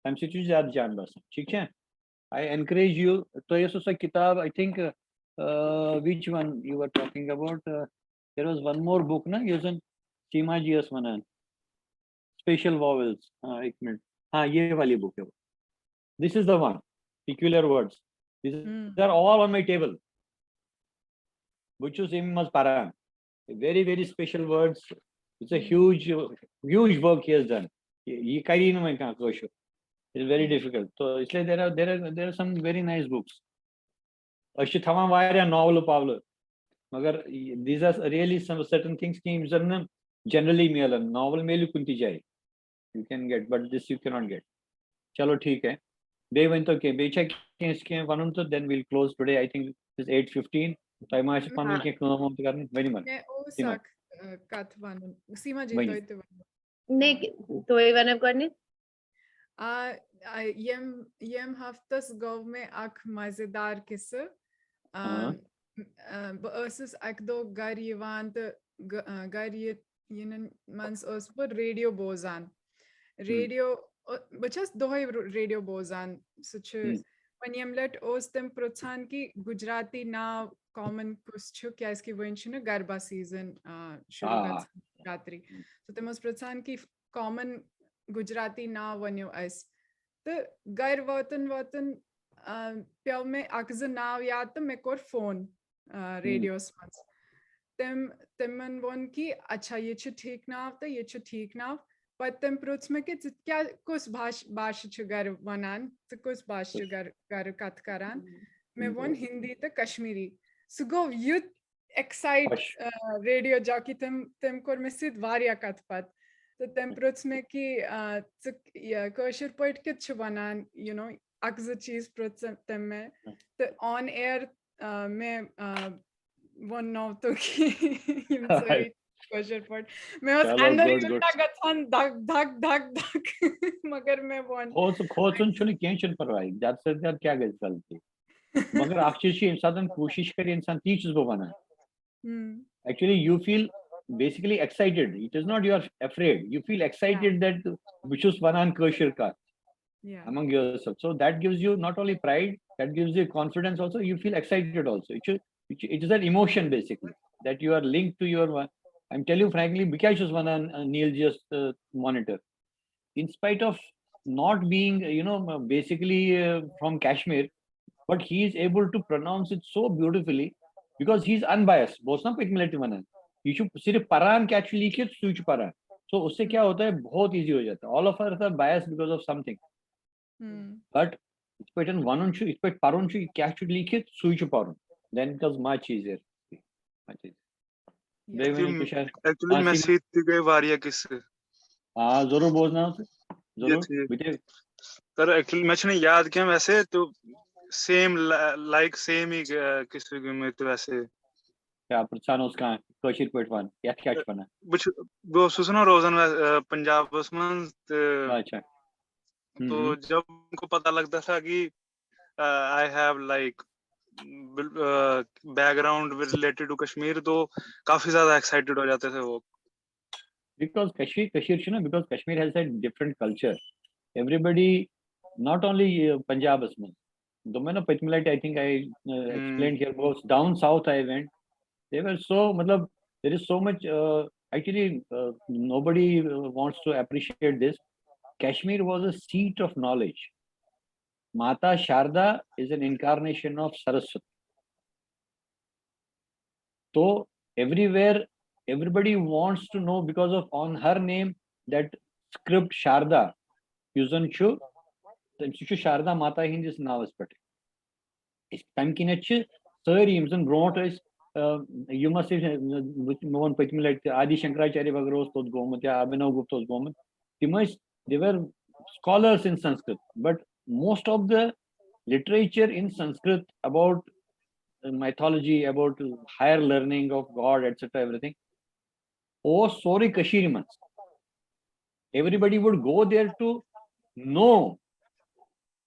تَمہِ سۭتۍ چھُ زیادٕ جان باسان، ٹھیٖک چھا؟ I encourage you، تۄہہِ ٲسوٕ سۄ کِتاب، I think, uh, which one you were talking about, uh, there was one more book نا, یُس زَن سیما جی ٲس وَنان, special vowels. ہاں, ایک منٹ. ہاں, یہ والی بک ہے. This is the one, peculiar words. These Hmm. are all on my table. بہٕ چھُس اَمہِ منٛز پَران. Very, very special words. It's a Hmm. huge, huge work he has done. یہِ یہِ کَری نہٕ وۄنۍ کانٛہہ کٲشُر. It's very Hmm. difficult. So, اس لیے there are, there are, there are some very nice books. أسۍ چھِ تھاوان واریاہ ناولہٕ پاولہٕ, مگر these are really some certain things کہِ یِم زَن نہٕ generally میلان. ناول میلہِ کُنہِ تہِ جایہِ, you can get, but this you cannot get. چلو, ٹھیٖک ہے. بیٚیہِ ؤنۍ تو کینٛہہ, بیٚیہِ چھا کینٛہہ, کینٛہہ وَنُن تہٕ then we'll close today. I think it's eight fifteen. تۄہہِ ما آسہِ پَنُن آ. کینٛہہ کٲم وٲم تہِ کَرٕنۍ؟ ؤنِو مَنٛدَر. مےٚ اوس سیما. اکھ، ٲ، کتھ وَنُن. سیما جی، ؤنِو. تۄہہِ تہِ ؤنِو. نہیں، تُہۍ وَنِو گۄڈٕنیتھ۔ آ، آ، ییٚمہِ، ییٚمہِ ہفتس گوٚو مےٚ اکھ مزیدار قصہٕ۔ آ، آ. آ، بہٕ ٲسٕس اکہِ دۄہ گرِ یِوان تہٕ گ-، آ، گرِ یہِ-، یِنہٕ منٛز ٲسٕس بہٕ ریڈیو بوزان۔ ریڈیو، آ، بہٕ چھَس دۄہے رو-، ریڈیو بوزان۔ سُہ چھُ، ہم۔ وۄنۍ ییٚمہِ لٹہِ اوس تٔمۍ پرٛژھان کہِ گُجراتی ناو common کُس چھُ، کیازِ کہِ وۄنۍ چھُنہٕ گربا season، آ، شروٗع آ۔ گژھان شِوراتری۔ ہم۔ تہٕ تٔمۍ اوس پرٛژھان کہِ common گُجراتی ناو ؤنِو اَسہِ۔ تہٕ گرِ واتُن واتُن، آ، پیوٚو مےٚ اکھ زٕ ناو یاد تہٕ مےٚ کوٚر فون، آ، ہم۔ ریڈیوَس منٛز۔ تٔمۍ، تِمن ووٚن کہِ اچھا، یہِ چھُ ٹھیٖک ناو تہٕ یہِ چھُ ٹھیٖک ناو۔ پتہٕ تٔمۍ پرٛژھ مےٚ کہِ ژٕ کیٛاہ، کُس بھاش-، بھاشہٕ چھُ گرِ وَنان؟ ژٕ کُس بھاشہٕ چھُ گرِ، گرِ کتھ کران؟ مےٚ ووٚن ہِندی تہٕ کشمیٖری۔ سُہ گوٚو یُتھ excite، خۄش۔ آ، ریڈیو جاکی، تٔمۍ، تٔمۍ کوٚر مےٚ سۭتۍ واریاہ کتھ پتھ۔ تہٕ تٔمۍ پرٛژھ مےٚ کہِ، آ، ژٕ یہِ کٲشِر پٲٹھۍ کِتھ چھِ وَنان، you know، اکھ زٕ چیٖز پرٛژھ تٔمۍ مےٚ۔ تہٕ on air، آ، مےٚ، آ، ووٚننو تہٕ کہِ یِم سٲری کٲشِر پٲٹھۍ۔ مےٚ اوس چلو، اندر good, یوٗتاہ گژھان دَگ، دَگ، دَگ، دَگ، مگر مےٚ ووٚن۔ کھوژُن، کھوژُن چھُنہٕ کینٛہہ، چھُنہٕ پرواے، زیادٕ سے زیادٕ کیٛاہ گژھِ غلطی؟ مگر اکھ چیٖز چھُ، ییٚمہِ ساتہٕ کوٗشِش کرِ اِنسان، تی چھُس بہٕ وَنان۔ ہم۔ Actually, you feel basically excited. It is not you are afraid. You feel excited that بہٕ چھُس وَنان کٲشِر کَتھ Yeah. among yourself. So that gives you not only pride, that gives you confidence also. You feel excited also. It should, it, it is an emotion basically that you are linked to your one. I'm telling you frankly, بہٕ کیٛازِ چھُس وَنان, uh, نیٖل جی یَس, uh, monitor. In spite of not being, you know, basically, uh, from Kashmir, but he is able to pronounce it so beautifully because he is unbiased. بہٕ اوسُس نا پٔتمہِ لَٹہِ وَنان, یہِ چھُ صرف پَران کیٛاہ چھُ لیٖکھِتھ, سُے چھُ پَران. So اس سے کیا ہوتا ہے, بہت easy ہو جاتا ہے. All of us are biased because of something. Hum. But یِتھ پٲٹھۍ وَنُن چھُ, یِتھ پٲٹھۍ پَرُن چھُ, یہِ کیٛاہ چھُ لیٖکھِتھ, سُے چھُ پَرُن. Then it becomes much easier. Much easier. بیٚیہِ ؤنِو تُہۍ شاید. ایکچُؤلی آ، مےٚ ٹھیٖک۔ سۭتۍ تہِ گٔے واریاہ قصہٕ۔ آ, ضروٗر بوزناو ژٕ. ضروٗر. یہِ ٹھیٖک۔ بہٕ تہِ سر، ایکچُؤلی مےٚ چھُنہٕ یاد کینٛہہ ویسے، تو سیم، لایک سیم ہی، آ، قصہٕ گٔمٕتۍ ویسے۔ کیٛاہ پرٛژھان اوس کانٛہہ کٲشِر پٲٹھۍ وَن، یَتھ کیٛاہ چھِ وَنان؟ بہٕ چھُ-، بہٕ اوسُس نا روزان ویسے، آ، پنجابس منٛز، تہٕ اچھا۔ ہم، تو ہم۔ جب ان کو پتا لگتا تھا کہ، آ، I have like, بل-، آ، background related to Kashmir، تو کافی زیادہ ایکسائٹڈ ہو جاتے تھے وہ۔ Because کٔشیٖر، کٔشیٖر چھُنہ، because Kashmir has a different culture. Everybody, not only, uh, پنجابس منٛز، دوٚپمَے نہ پٔتمہِ لَٹہِ, I think I, uh, Hmm. explained here, بہٕ اوسُس down south I went. They were so, مطلب, there is so much, uh, actually, uh, nobody, uh, wants to appreciate this. Kashmir was a seat of knowledge. Mata Sharda is an incarnation of Saraswati. So everywhere, everybody wants to know because of on her name that script Sharda, یُس زَن چھُ, تٔمۍ سُہ چھُ شاردا ماتا ہِنٛدِس ناوَس پٮ۪ٹھ. أسۍ تَمہِ کِنٮ۪تھ چھِ سٲری یِم زَن برونٛٹھ ٲسۍ، آ، یِم ہسا چھِ، مےٚ ووٚن پٔتمہِ لَٹہِ تہِ، آدی شنکراچاریہ وغیرہ اوس توٚت گوٚمُت یا ابھینو گُپت اوس گوٚمُت، تِم ٲسۍ، they were scholars in Sanskrit, but most of the literature in Sanskrit about, uh, mythology, about higher learning of God, et cetera, everything, اوس سورُے کٔشیٖرِ منٛز. Everybody would go there to know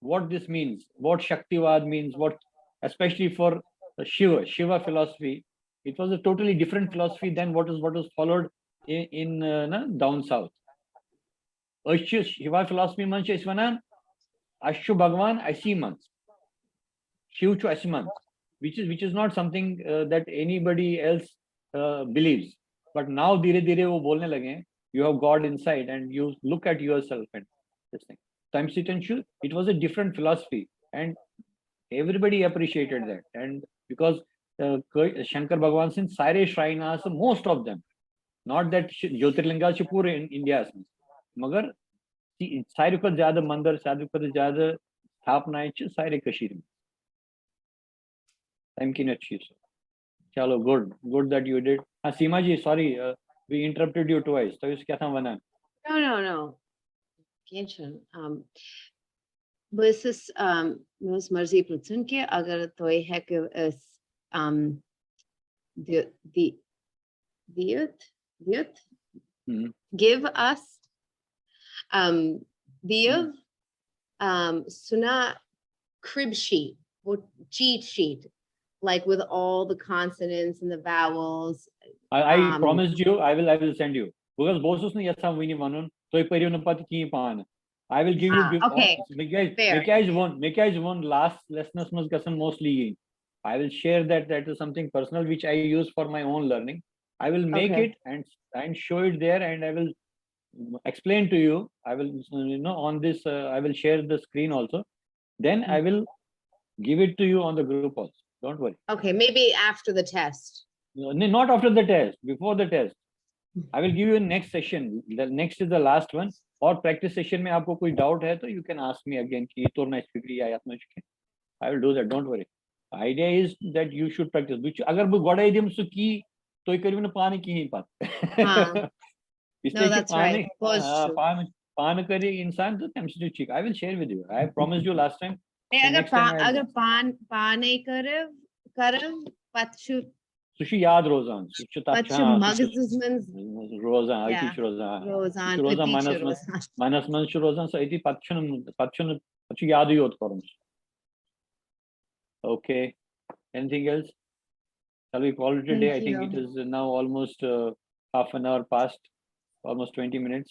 what this means, what Shaktivad means, what, especially for, uh, Shiva, Shiva philosophy. It was a totally different philosophy than what is, what was followed in, in, uh, na, down south. أسۍ چھِ Shiva philosophy منٛز چھِ أسۍ وَنان، اَسہِ چھُ بھگوان اَسی منٛز، شِو چھُ اَسہِ منٛز, which is, which is not something, uh, that anybody else uh, believes. But now धीरे धीरे वो बोलने लगे हैं, you have God inside and you look at yourself and this thing. تَمہِ سۭتۍ چھُ, it was a different philosophy and everybody appreciated that. And because uh, کٲ- شنکر بھگوان سٕنٛدۍ سارے shrine آسہٕ, most of them, not that ش- جوترلنگا چھِ پوٗرٕ India ہَس منٛز, مگر تی- ساروی کھۄتہٕ زیادٕ مندر, ساروی کھۄتہٕ زیادٕ ستھاپنایہِ چھِ سارے کٔشیٖرِ منٛز. تَمہِ کِنٮ۪تھ چھُ یہِ سُہ. چلو, good, good that you did. ہاں, سیما جی, sorry, uh, we interrupted you twice. تۄہہِ اوسوٕ کیٛاہ تام وَنان. No, no, no. کینٛہہ چھُنہٕ. Um, بہٕ ٲسٕس, um, مےٚ ٲس مرضی پرٛژھُن کہِ اگر تُہۍ ہیٚکِو اَسہِ, um, دِ- دِ- دِتھ, دِتھ, Mhm. give us, um, دِیِو, um, سُہ نا crib sheet, وہ cheat sheet, like with all the consonants and the vowels. I, I Um, promised you, I will, I will send you. Because بہٕ اوسُس نہٕ یَژھان وٕنہِ وَنُن, تُہۍ پٔرِو نہٕ پَتہٕ کِہیٖنۍ پانہٕ. I will give you Ah, before. okay. مےٚ کیٛازِ, Fair. مےٚ کیٛازِ ووٚن, مےٚ کیٛازِ ووٚن last lessonس منٛز گژھن mostly یِنۍ. I will share that, that is something personal which I use for my own learning. I will make Okay. it and, and show it there and I will explain to you. I will, you know, on this, uh, I will share the screen also. Then I Mm. will give it to you on the group also. Don't worry. Okay, maybe after the test. No, not after the test, before the test. I will give you next session. The next is the last one. और practice session में आपको कोई doubt है तो you can ask me again कि ये तो ना speaker या याद नहीं चुके. I will do that. Don't worry. Idea is that you should practice. بہٕ چھُ, اگر بہٕ گۄڈے دِمہٕ سُہ key, تُہۍ کٔرِو نہٕ پانہٕ کِہیٖنۍ پَتہٕ. ہاں. اس لیے No, کہ that's right. پانے, Of course, آ, true. پانہٕ, پانہٕ کرِ انسان تہٕ تَمہِ سۭتۍ چھُ ٹھیٖک. I will share with you. I promised you last time. ہے, اگر Next time پا- I will. اگر پان پانے کرو کرو پتہٕ چھُ سُہ چھُ یاد روزان, سُہ چھُ تَتھ پتہٕ چھُ چھان, سُہ چھُ مغزس منٛز روزان, أتی Yeah. چھُ روزان, سُہ روزان چھُ روزان أتی چھُ منَس منٛز, روزان. منَس منٛز چھُ روزان سُہ أتی, پَتہٕ چھُنہٕ, پَتہٕ چھُنہٕ, پَتہٕ چھُ یادٕے یوت کَرُن سُہ. Okay, anything else? Shall we call it a day? I Thank think you. It is now almost uh, half an hour past, almost twenty minutes.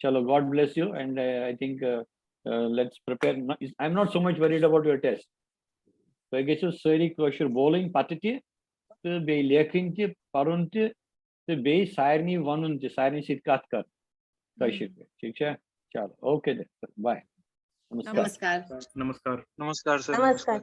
Chalo, God bless you, and uh, I think uh, uh, let's prepare. No, is- I'm not so much worried about your test. تُہۍ گٔژھِو سٲری کٲشُر بولٕنۍ پَتہٕ تہِ, تہٕ بیٚیہِ لیکھٕنۍ تہِ, پَرُن تہِ, تہٕ بیٚیہِ سارنٕے وَنُن تہِ, سارنٕے سۭتۍ کَتھ کَرٕنۍ کٲشِر پٲٹھۍ. ٹھیٖک چھا? چلو, okay then, bye. نمسکار. نمسکار. नमस्कार. नमस्कार सर. नमस्कार.